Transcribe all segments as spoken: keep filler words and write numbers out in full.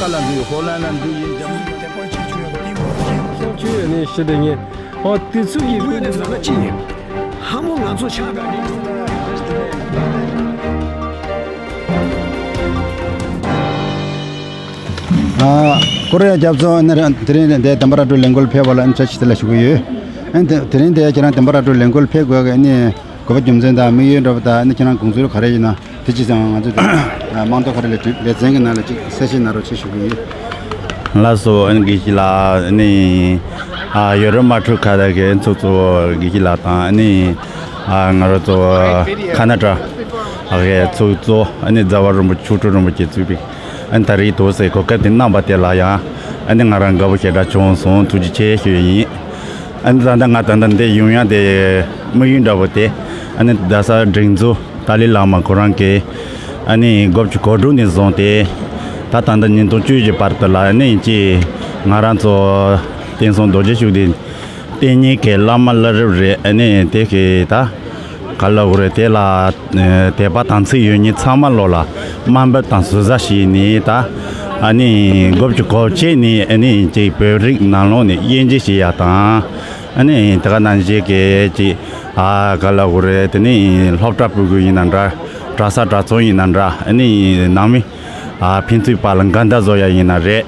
ལ་འདུག་ཧོ་ལན་ལ་འདུག་ཡིན་ཀྱང་། ཆོས་ཡོད་ནི་ཤི་དེ་ངས་ཨོ་དུས་ཚོད་ཀྱི་དངོས་ནས་ལ་ཅི་ཡིན། ཧ་མོ་ང་ཚོ་ཆགས་པ་རེད། ཨ། ཀོ་རི་ཡ་རྒྱབ་ཚོ་ནི་དེ་རིང་འདི་བདེན་པ་ར་སྤྲོད་ལས་འགུལ་ཕེབས་པ་ལ་ཨ་ནི་བཀྲ་ཤིས་བདེ་ལེགས་ཞུ་གི་ཡོད། ཨ་ནི་དེ་དེ་རིང་འདི་ཁྱེད་རང་བདེན་པ་ར་སྤྲོད་ལས་འགུལ་ཕེབས་དགོས་ཀྱི་ཨ་ནི་དགོས་པ་རྒྱུ་མཚན་དང་དམིགས་ཡུལ་འདྲ་པོ་དང་ཨ་ནི་ཁྱེད་རང་དགོངས་ཚུལ་ག་རེ་ཡིན་ན་དེ་ཅི་ཙམ་ང་ཚོ་དམངས་གཙོ་ཁ་རེ་ལས་ལས་འཛིན་གྱི་ནང་ལ་ཅིག་གསལ་བཤད་གནང་རོགས་བྱེད་ཞུ་གི་ཡོད། ལགས་སོ། ཨ་ནི་དགེ་བཤེས་ལགས། ཨ་ནི་ཨ་ཡོ་རོབ་དམག་འཁྲུག་ཁ་ཐག་གི་ཚོགས་གཙོ་དགེ་བཤེས་ལགས་དང་ཨ་ནི་ཨ་ང་རང་ཚོ་ཁ་ན་ཌ་གི་ཚོགས་གཙོ་ཨ་ནི་རྫ་བ་རིན་པོ་ཆོ་འཕྲུལ་རིན་པོ་ཆེ་གཙོས་པའི་ཨ་ནི་ད་རེས་ཏོག་ཙམ་གོ་སྐབས་དེ་གནང་བ་དེ་ལ་ཡང་ཨ་ནི་ང་རང་དགའ་པོ་ཞེ་དྲག་བྱུང་སོང་། ཐུགས་རྗེ་ཆེ་ཞུ་ཡི་ཡིན། ཨ་ནི་ད་ལྟ་ང་ད་ལྟ་འདི་ཡོང་ཡ་དེ་དམིགས་ཡུལ་འདྲ་པོ་དེ་ཨ་ནི་རྡ་ས་སྒྲིག་འཛུགས་ཏཱ་ལའི་བླ་མ་ཁོ་རང་གིས་ཨ་ནི་དགུ་བཅུ་གོ་དྲུག་ནས་བཟུང་སྟེ་ད་ད་ལྟ་ཉིས་སྟོང་བཅུ་བཞི་བར་དུ་ལ་ཨ་ནི་ཅིག་ང་རང་ཚོ་བསྟན་སྲུང་རྡོ་རྗེ་ཤུགས་ལྡན་བསྟེན་མཁན་གྱི་བླ་མ་བླ་རབས་རེད། ཨ་ནི་དེ་གི་ད་ག་ལ་འོ་རེད། དེ་ལ་དད་པ་དམ་ཚིག་ཡོད་མཁན་ཚང་མ་ལོ་ལ་དམའ་འབེབས་དང་ཟུར་ཟ་བྱས་ནས་ད་ཨ་ནི་དགུ་བཅུ་གོ་གཅིག་ནས་ཨ་ནི་ཅིག་བོད་རིགས་ནང་ལོགས་ནས་དབྱེ་འབྱེད་བྱེད་ཡ་དང་། ཨ་ནི་དེ་ག་ནང་བཞིན་གྱི་ཅིག་ཨ་ག་ལ་འོ་རེད། དེ་ནི་སློབ་གྲྭ་ཕྲུ་གུ་ཡིན་ན་འདྲ། གྲྭ་ས་གྲྭ་ཚང་ཡིན་ན་འདྲ། ཨ་ནི་ནང་མི་ཨ་ཕན་ཚུན་བར་ལ་འགལ་ཟླ་བཟོ་ཡ་ཡིན་ན་རེད།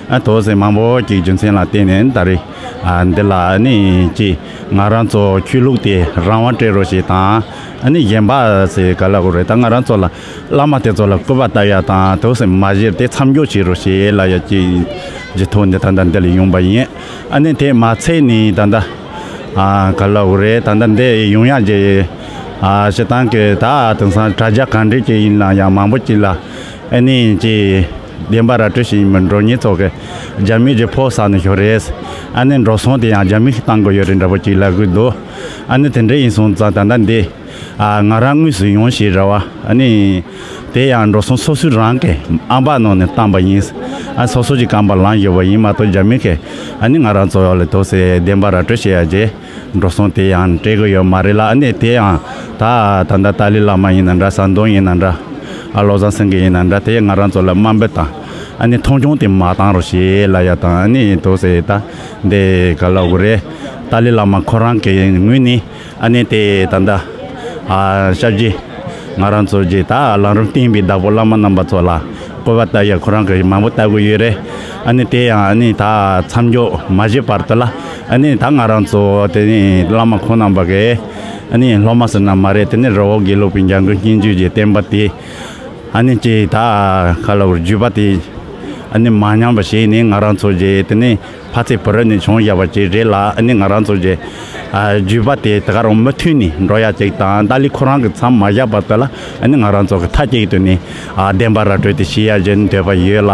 ཨ་ཏོག་ཙམ་མང་པོ་ཅིག་རྒྱུ་མཚན་ལ་བརྟེན་ནས་ད་རེས་ཨ་འདི་ལ་ཨ་ནི་ཅིག་ང་རང་ཚོ་ཆོས་ལུགས་དེ་རང་དབང་སྤྲད་རོགས་ཞེས་དང་། ཨ་ནི་གཞན་པ་ཟེར་ག་ལ་འོ་རེད། ད་ང་རང་ཚོ་ལ་བླ་མ་དེ་ཚོ་ལ་སྐུར་པ་བཏབ་ཡ་དང་ཏོག་ཙམ་མ་བཞེས་དེ་མཚམས་འཇོག་བྱེད་རོགས་ཞེས་ལབ་ཡ་ཅིག་གི་ཐོག་ནས་ད་ལྟ་འདི་ལ་ཡོང་པ་ཡིན། ཨ་ནི་དེ་མ་ཚད་ནི་ད་ལྟ་ཨ་ག་ལ་འོ་རེད། ད་ལྟ་འདི་ཡོང་ཡ་གི་ཨ་སྤྱིར་བཏང་གི་ད་དེང་སང་དྲ་རྒྱ་གང་འདྲ་ཅིག་ཡིན་ན་ཡང་མང་པོ་ཅིག་ལ་ཨ་ནི་ཅིག་བདེན་པ་ར་སྤྲོད་བྱེད་ཡིན་པ་འགྲོ་མཁན་ཚོ་གི་རྒྱ་མི་གི་ཕོགས་ཟ་ནས་ཤོར་རེད། ཨ་ནི་འགྲོ་སོང་དེ་ཡང་རྒྱ་མི་གིས་བཏང་དགོས་ཡོད་རེད་འདྲ་པོ་ཅིག་ལབ་གི་འདུག་ཨ་ནི་དེ་འདྲ་ཡིན་སོང་ཙང་ད་ལྟ་འདི་ཨ་ང་རང་དངོས་སུ་ཡོང་ཞེས་རེ་བ། ཨ་ནི་དེ་ཡང་འགྲོ་སོང་སོ་སོའི་རང་གི་ཨམ་ཕྲག་ནང་ནས་བཏང་པ་ཡིན། ཨ་སོ་སོ་གི་རྐང་པ་ལངས་ཡོད་པ་ཡིན་མ་གཏོགས་རྒྱ་མི་གིས་ཨ་ནི་ང་རང་ཚོ་ལ་ཏོག་ཙམ་བདེན་པ་ར་སྤྲོད་བྱེད་ཡ་གི་འགྲོ་སོང་དེ་ཡང་སྤྲད་གི་ཡོད་མ་རེད་ལ། ཨ་ནི་དེ་ཡང་ད་ད་ལྟ་ཏཱ་ལའི་བླ་མ་ཡིན་ན་འདྲ། ཟམ་གདོང་ཡིན་ན་འདྲ། ཨ་བློ་བཟང་སེང་གེ་ཡིན་ན་འདྲ། དེ་ང་རང་ཚོ་ལ་དམའ་འབེབས་དང་ཨ་ནི་མཐོང་ཆུང་དེ་མ་བཏང་རོགས་ཞེས་ལབ་ཡ་དང་། ཨ་ནི་ཏོག་ཙམ་ད་འདི་ག་ལ་འོ་རེད། ཏཱ་ལའི་བླ་མ་ཁོ་རང་གི་ངོས་ནས་ཨ་ནི་དེ་ད་ལྟ་ཨ་སྐྱབས་རྗེ་ང་རང་ཚོ་གི་ད་ལམ་རིམ་བསྟན་པའི་བདག་པོ་བླ་མ་རྣམ་པ་ཚོ་ལ་སྐུར་པ་བཏབ་ཡ་ཁོ་རང་གིས་མང་པོ་བཏབ་གི་ཡོད་རེད། ཨ་ནི་དེ་ཡང་ཨ་ནི་ད་མཚམས་འཇོག་མ་བྱས་བར་དུ་ལ་ཨ་ནི་ད་ང་རང་ཚོ་དེ་ནི་བླ་མ་ཁོང་རྣམ་པ་གིས་ཨ་ནི་སློབ་མ་ཟེར་ན་མ་རེད། དེ་ནི་རི་བོ་དགེ་ལུགས་པའི་འཇམ་མགོན་སྙན་བརྒྱུད་ཀྱི་བསྟན་པ་དེ་ཨ་ནི་ཅིག་ད་ག་ལ་བར་བརྒྱུད་པ་དེ་ཨ་ནི་མ་ཉམས་པ་བྱས་ནས་ང་རང་ཚོ་གི་དེ་ནི་ཕ་ཚིག་བུ་རབས་ནས་བྱུང་བཞག་པ་ཅིག་རེད་ལ། ཨ་ནི་ང་རང་ཚོ་གི་ཨ་བརྒྱུད་པ་དེ་དེ་ག་རང་མུ་མཐུད་ནས་འགྲོ་ཡ་ཅིག་དང་། ཏཱ་ལའི་ཁོ་རང་གིས་མཚམས་མ་བཞག་བར་དུ་ལ་ཨ་ནི་ང་རང་ཚོ་གིས་མཐའ་གཅིག་ཏུ་ནི་ཨ་བདེན་པ་ར་སྤྲོད་དེ་བྱེད་ཡ་གི་འདོད་པ་ཡོད་ལ།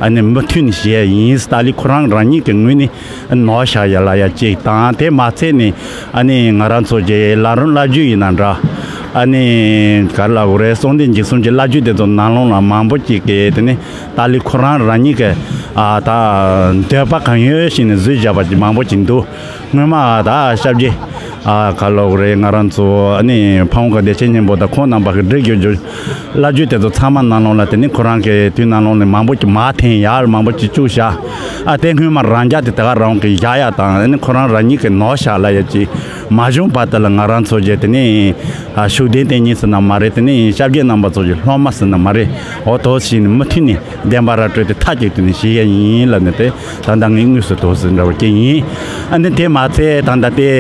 ཨ་ནི་མུ་མཐུད་ནས་བྱེད་ཡ་ཡིན། ཏཱ་ལའི་ཁོ་རང་རང་ཉིད་ཀྱི་ངོས་ནས་ནོར་བཞག་ཡ་ལབ་ཡ་གཅིག་དང་། དེ་མ་ཚད་ནི་ཨ་ནི་ང་རང་ཚོ་གི་ལམ་རིམ་བླ་བརྒྱུད་ཡིན་ན་འདྲ། ཨ་ནི་ག་རེ་ལབ་དགོས་རེད། གསང་བདེ་འཇིགས་གསུམ་གྱི་བླ་བརྒྱུད་དེ་ཚོ་ནང་ལོགས་ལ་མང་པོ་ཅིག་གིས་དེ་ནི་ཏཱ་ལའི་ཁོ་རང་རང་ཉིད་ཀྱི་ཨ་ད་འདོད་པ་གང་ཡོད་བྱས་ནས་བཟོས་བཞག་པ་ཅིག་མང་པོ་ཅིག་འདུག་སྔོན་མ་ད་སྐྱབས་རྗེ་ཨ་ག་རེ་ལབ་དགོས་རེད། ང་རང་ཚོ་ཨ་ནི་ཕ་བོང་ཁ་བདེ་ཆེན་སྙིང་པོ་དང་ཁོང་རྣམ་པ་གི་སྒྲིག་གི་བརྒྱུད་བླ་བརྒྱུད་དེ་ཚོ་ཚང་མ་ནང་ལོགས་ལ་དེ་ནི་ཁོ་རང་གི་དུས་ནང་ལོགས་ནས་མང་པོ་ཅིག་མར་འཐེན་ཡ་མང་པོ་ཅིག་བཅུག་བཞག་ཨ་དེ་སྔོན་མ་རང་རྒྱལ་དེ་དེ་ག་རང་གི་བཞག་ཡ་དང་། ཨ་ནི་ཁོ་རང་རང་ཉིད་ཀྱི་ནོར་བཞག་ལབ་ཡ་ཅིག་མ་བྱུང་བར་དུ་ལ་ང་རང་ཚོ་གི་དེ་ནི་ཨ་ཤུགས་ལྡན་བསྟེན་མཁན་ཟེར་ན་མ་རེད། དེ་ནི་སྐྱབས་རྗེ་རྣམ་པ་ཚོ་གི་སློབ་མ་ཟེར་ན་མ་རེད། འོ་ཐོག་ཞིག་ནས་མུ་མཐུད་ནས་བདེན་པ་ར་སྤྲོད་དེ་མཐའ་གཅིག་ཏུ་ནས་བྱེད་ཡ་ཡིན་ལབ་ནས་དེ་ད་ལྟ་ངས་དངོས་སུ་ཐོག་ཟིན་འདྲ་བ་ཅིག་ཡིན། ཨ་ནི་དེ་མ་ཚད་ད་ལྟ་དེ་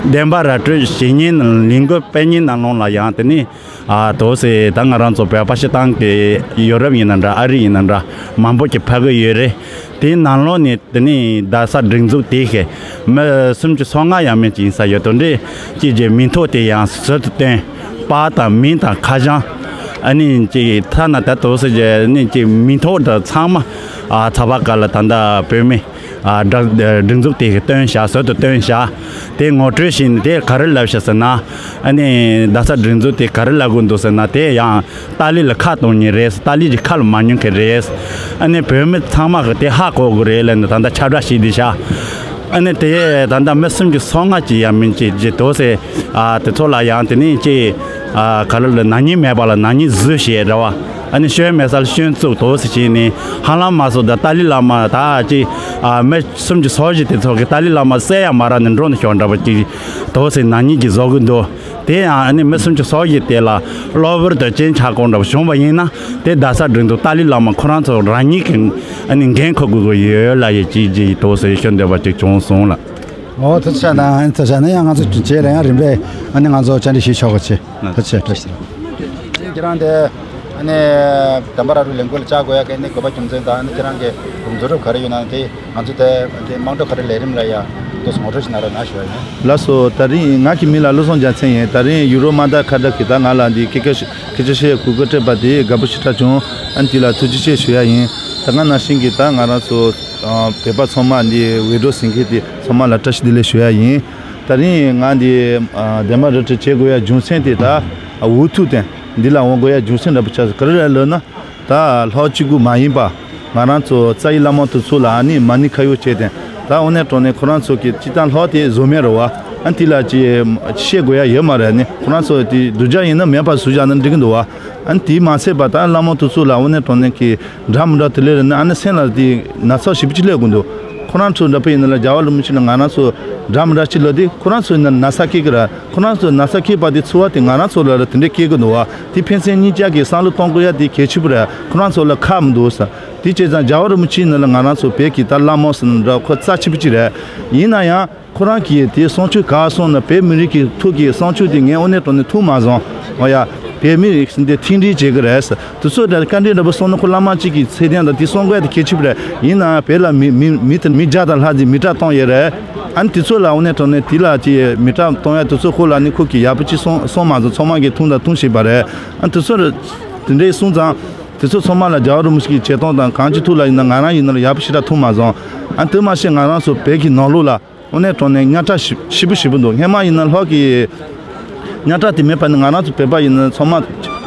བདེན་པ་ར་སྤྲོད་བྱེད་མཁན་ལས་འགུལ་སྤེལ་མཁན་ནང་ལོགས་ལ་ཡང་དེ་ནི་ཨ་ཐོག་སེ་ད་ང་རང་ཚོ་བོད་པ་སྤྱིར་བཏང་གི་ཡོ་རོབ་ཡིན་ན་འདྲ། ཨ་རི་ཡིན་ན་འདྲ། མང་པོ་ཅིག་ཕེབས་གི་ཡོད་རེད། དེའི་ནང་ལོགས་ནས་དེ་ནས་རྡ་ས་སྒྲིག་འཛུགས་དེ་གི་མི་སུམ་ཅུ་སོ་ལྔ་ཡང་མིན་ཅིག་ཡིན་ས་ཡོད་དོ་འདྲ་ཅིག་གི་མིང་ཐོ་དེ་ཡང་ཟུར་དུ་བཏོན། པར་དང་མིང་དང་ཁ་བྱང་། ཨ་ནི་ཅིག་ཐ་ན་ད་དོ་སེ་གི་ནི་ཅིག་མིང་ཐོ་དང་ཚང་མ་ཨ་ཚགས་པར་ཁ་ལ་ད་ལྟ་བོད་མི་ཨ་སྒྲ་སྒྲིག་འཛུགས་དེ་གི་བཏོན་བཞག་ཟུར་དུ་བཏོན་བཞག་དེ་ངོ་སྤྲོད་བྱས་ནས་དེ་ག་རེ་ལབ་བཞག་ཟེར་ན། ཨ་ནི་རྡ་ས་སྒྲིག་འཛུགས་དེ་ག་རེ་ལབ་དགོས་འདུག་ཟེར་ན། དེ་ཡང་ཏཱ་ལི་ལ་ཁ་གཏོང་མཁན་རེད། ཏཱ་ལི་གི་ཁ་ལ་མ་ཉན་མཁན་རེད། ཨ་ནི་བོད་མི་ཚང་མ་གི་དེ་ཧ་གོ་དགོས་རེད་ལབ་ནས་ད་ལྟ་ཁྱབ་བསྒྲགས་བྱས་བསྡད་ཤག་ཨ་ནི་དེ་ད་ལྟ་མི་སུམ་ཅུ་སོ་ལྔ་ཅིག་ཡང་མིན་ཅིག་ཅིག་དོ་སེ་ཨ་དེ་ཚོ་ལ་ཡང་དེ་ནས་ཅིག་ཨ་ག་རེ་ལ་ན་ནིང་མེད་པ་ལ་ན་ནིང་བཟོས་བྱས་རེད་བ། ཨ་ནི་ཤོན་མེད་ས་ལ་ཤོན་བཙུགས་དོ་ཟེར་བྱས་ནས་ཧ་ལམ་མ་སོ་ད་ཏཱ་ལའི་བླ་མ་ད་ཅི་ཨ་མི་སུམ་ཅུ་སོ་བཞི་དེ་ཚོ་གི་ཏཱ་ལའི་བླ་མ་བསད་ཡ་མ་རག་ནས་འགྲོ་ནས་ཤོར་འདྲ་པོ་ཅིག་དོ་ཟེར་ནག་ཉེས་ཀྱི་བཟོ་གི་འདུག་དེ་ཡང་ཨ་ནི་མི་སུམ་ཅུ་སོ་བཞི་དེ་ལ་གློ་བུར་དུ་གཅིན་ཆག་གོང་འདྲ་པོ་བྱུང་བ་ཡིན་ན་དེ་རྡ་ས་སྒྲིག་འཛུགས་ཏཱ་ལའི་བླ་མ་ཁོ་རང་ཚོ་རང་ཉིད་ཀྱི་ཨ་ནི་འགན་འཁུར་དགོས་ཀྱི་ཡོད་ལ་ཡི་ཅིག་ཅིག་དོ་ཟེར་ཤོན་འདོད་པ་ཅིག་བྱུང་སོང་ལ། ཨོ་ཐུགས་རྗེ་ཆེ་གནང་། ཐུགས་རྗེ་ཆེ་གནང་། ཡང་ང་ཚོ་རྗེས་ལ་ཡང་རིམ་པས་ཨ་ནི་ང་ཚོ་བཅར་འདྲི་ཞུས་ཆོག་གི་ཆེ། ཐུགས་རྗེ་ཆེ། བཀྲ་ཤིས་བདེ་ལེགས། ཁྱེད་རང་དེ་ཨ་ནི་བདེན་པ་ར་སྤྲོད་ལས་འགུལ་ལ་བཅར་དགོས་ཡ་གི་ཨ་ནི་དགོས་པ་རྒྱུ་མཚན་དང་ཨ་ནི་ཁྱེད་རང་གི་དགོངས་ཚུལ་རབ་ག་རེ་ཡོད་ན་དེ་ང་ཚོ་དེ་དེ་དམངས་ཁྲོད་ཁ་བརྡའི་ལས་རིམ་ལ་ཡ་ཏོག་ཙམ་ངོ་སྤྲོད་ཞིག་གནང་རོགས་གནང་ཞུ་བ་ཡིན། ལགས་སོ། ད་རིང་ང་གི་མིང་ལ་བློ་བཟང་རྒྱལ་མཚན་ཡིན། ད་རིང་ཡུ་རོབ་དམག་དར་ཁ་བརྡ་གི་ད་ང་ལ་འདི་སྐད་ཆ་སྐད་ཆ་བཤད་གོ་སྐབས་སྤྲད་པ་དེ་དགའ་པོ་ཞེ་དྲག་བྱུང་། ཨ་ནི་དེ་ལ་ཐུགས་རྗེ་ཆེ་ཞུ་ཡ་ཡིན། ད་སྔ་ནང་བཞིན་གྱི་ད་ང་རང་ཚོ་ཨ་བོད་པ་ཚང་མ་འདི་འོས་སྒྲུབ་ཟིན་མཁན་དེ་ཚང་མ་ལ་བཀྲ་ཤིས་བདེ་ལེགས་ཞུ་ཡ་ཡིན། ད་རིང་ང་འདི་ཨ་བདེན་པ་ར་སྤྲོད་བྱེད་དགོས་ཡ་རྒྱུ་མཚན་དེ་ད་ཨ་འུ་ཐུག་སྟེ་འདི་ལ་འོང་དགོས་ཡ་རྒྱུ་མཚན་འདྲ་པོ་ཆགས་སོང་། ག་རེ་རེད་ལབ་ན་ད་ལྷོ་གཅིག་པུ་མ་ཡིན་པ་ང་རང་ཚོ་རྩ་བའི་བླ་མ་དེ་ཚོ་ལ་ཨ་ནི་མ་ཎི་ཁ་གཡོག་བྱས་ཏེ་ད་དངོས་གནས་དྲང་གནས་ཁོ་རང་ཚོ་གི་སྤྱི་བཏང་ལྷོ་དེ་བཟོ་མེད་རེད་བ། ཨ་ནི་དེ་ལ་ཅི་བཤད་དགོས་ཡ་ཡོད་མ་རེད། ཨ་ནི་ཁོ་རང་ཚོ་དེ་སྡུག་ཅག་ཡིན་ན་མེད་པ་བཟོ་བཞག་ན་འགྲིག་གི་འདུག་བ། ཨ་ནི་དེ་མ་ཚད་པ་ད་བླ་མ་དེ་ཚོ་ལ་དངོས་གནས་དྲང་གནས་ཀྱི་འདྲ་མི་འདྲ་དེ་ལས་རེད་ན་ཨ་ནི་སེམས་ལ་དེ་ན་ཚ་ཞེ་པོ་ཅིག་སླེབས་དགོས་འདུག་ཁོ་རང་ཚོ་འདྲ་པོ་ཡིན་ན་ལ་རྒྱལ་བ་རིན་པོ་ཆེ་ལ་ང་རང་ཚོ་འདྲ་མི་འདྲ་ཅིག་ལབ་དུས་ཁོ་རང་ཚོ་ཡིན་ན་ན་ཚ་སྐྱེ་གི་རེད། ཁོ་རང་ཚོ་ན་ཚ་སྐྱེས་པ་དེ་ཚོར་བ་དེ་ང་རང་ཚོ་ལ་ལ་དེ་འདྲས་སྐྱེ་གི་འདུག་བ། དེ་ཕན་ཚུན་གཉིས་ཆ་གི་བསམ་བློ་གཏོང་དགོས་ཡ་དེ་གལ་ཆེན་པོ་རེད། ཁོ་རང་ཚོ་ལ་ཁག་མི་འདུག་ས། དེ་བྱས་ཙང་རྒྱལ་བ་རིན་པོ་ཆེ་ཡིན་ན་ལ་ང་རང་ཚོ་བོད་ཀྱི་ད་བླ་མ་ཟེར་ན་འདྲ་ཁོ་རྩ་ཆེན་པོ་ཅིག་རེད། ཡིན་ན་ཡང་ཁོ་རང་གིས་དེ་གསུང་ཆོས་ག་གསུང་ན་བོད་མི་རིགས་ཀྱི་ཐུགས་ཀྱི་གསུང་ཆོས་དེ་ངས་དངོས་གནས་དྲང་གནས་ཐུགས་མ་བཟང་། འོ་ཡ། བོད་མི་རིགས་འདི་མཐུན་སྒྲིལ་བྱེད་ཀྱི་རེད། དེ་ཚོ་འདྲ་བཀའ་འདྲི་འདྲ་པོ་གསུངས་ན་ཁོ་བླ་མ་གཅིག་གི་ཚད་ལྡན་དང་དེ་གསུང་དགོས་དེ་གལ་ཆེ་པོ་རེད། ཡིན་ནའང་བོད་ལ་མི་མི་མི་དེ་མི་བརྒྱ་དང་ལྷག་ཅིག་མི་གྲངས་གཏོང་ཡས་རེད། ཨ་ནི་དེ་ཚོ་ལ་དངོས་གནས་དྲང་གནས་དེ་ལ་ཅིག་མི་གྲངས་གཏོང་ཡ་དེ་ཚོ་ཁོ་ལ་ནི་ཁོ་གི་ཡག་པོ་ཅིག་གསུང་གསུང་མ་སོང་། ཚང་མ་གིས་མཐོང་དང་མཐོང་བཞིན་པ་རེད། ཨ་ནི་དེ་ཚོ་རེད། དེ་འདྲའི་གསུང་ཙང་དེ་ཚོ་ཚང་མ་ལ་རྒྱལ་བ་རིན་པོ་ཆེ་གི་བྱེད་སྟངས་དང་གང་ཅིའི་ཐོག་ལ་ཡིན་ན་ང་རང་ཡིན་ན་ལ་ཡག་པོ་ཞེ་དྲག་མཐོང་མ་སོང་། ཨ་ནི་དེ་མ་ཟད་ང་རང་ཚོ་བོད་ཀྱི་ནང་ལོགས་ལ། དངོས་གནས་དྲང་གནས་དམྱལ་ཁྲག་ཞེ་ཞེ་པོ་ཞེ་པོ་འདུག་སྔོན་མ་ཡིན་ན་ལྷོ་གི་དམྱལ་ཁྲག་དེ་མེད་པ་ནི་ང་རང་ཚོ་བོད་པ་ཡིན་ན་ཚང་མ་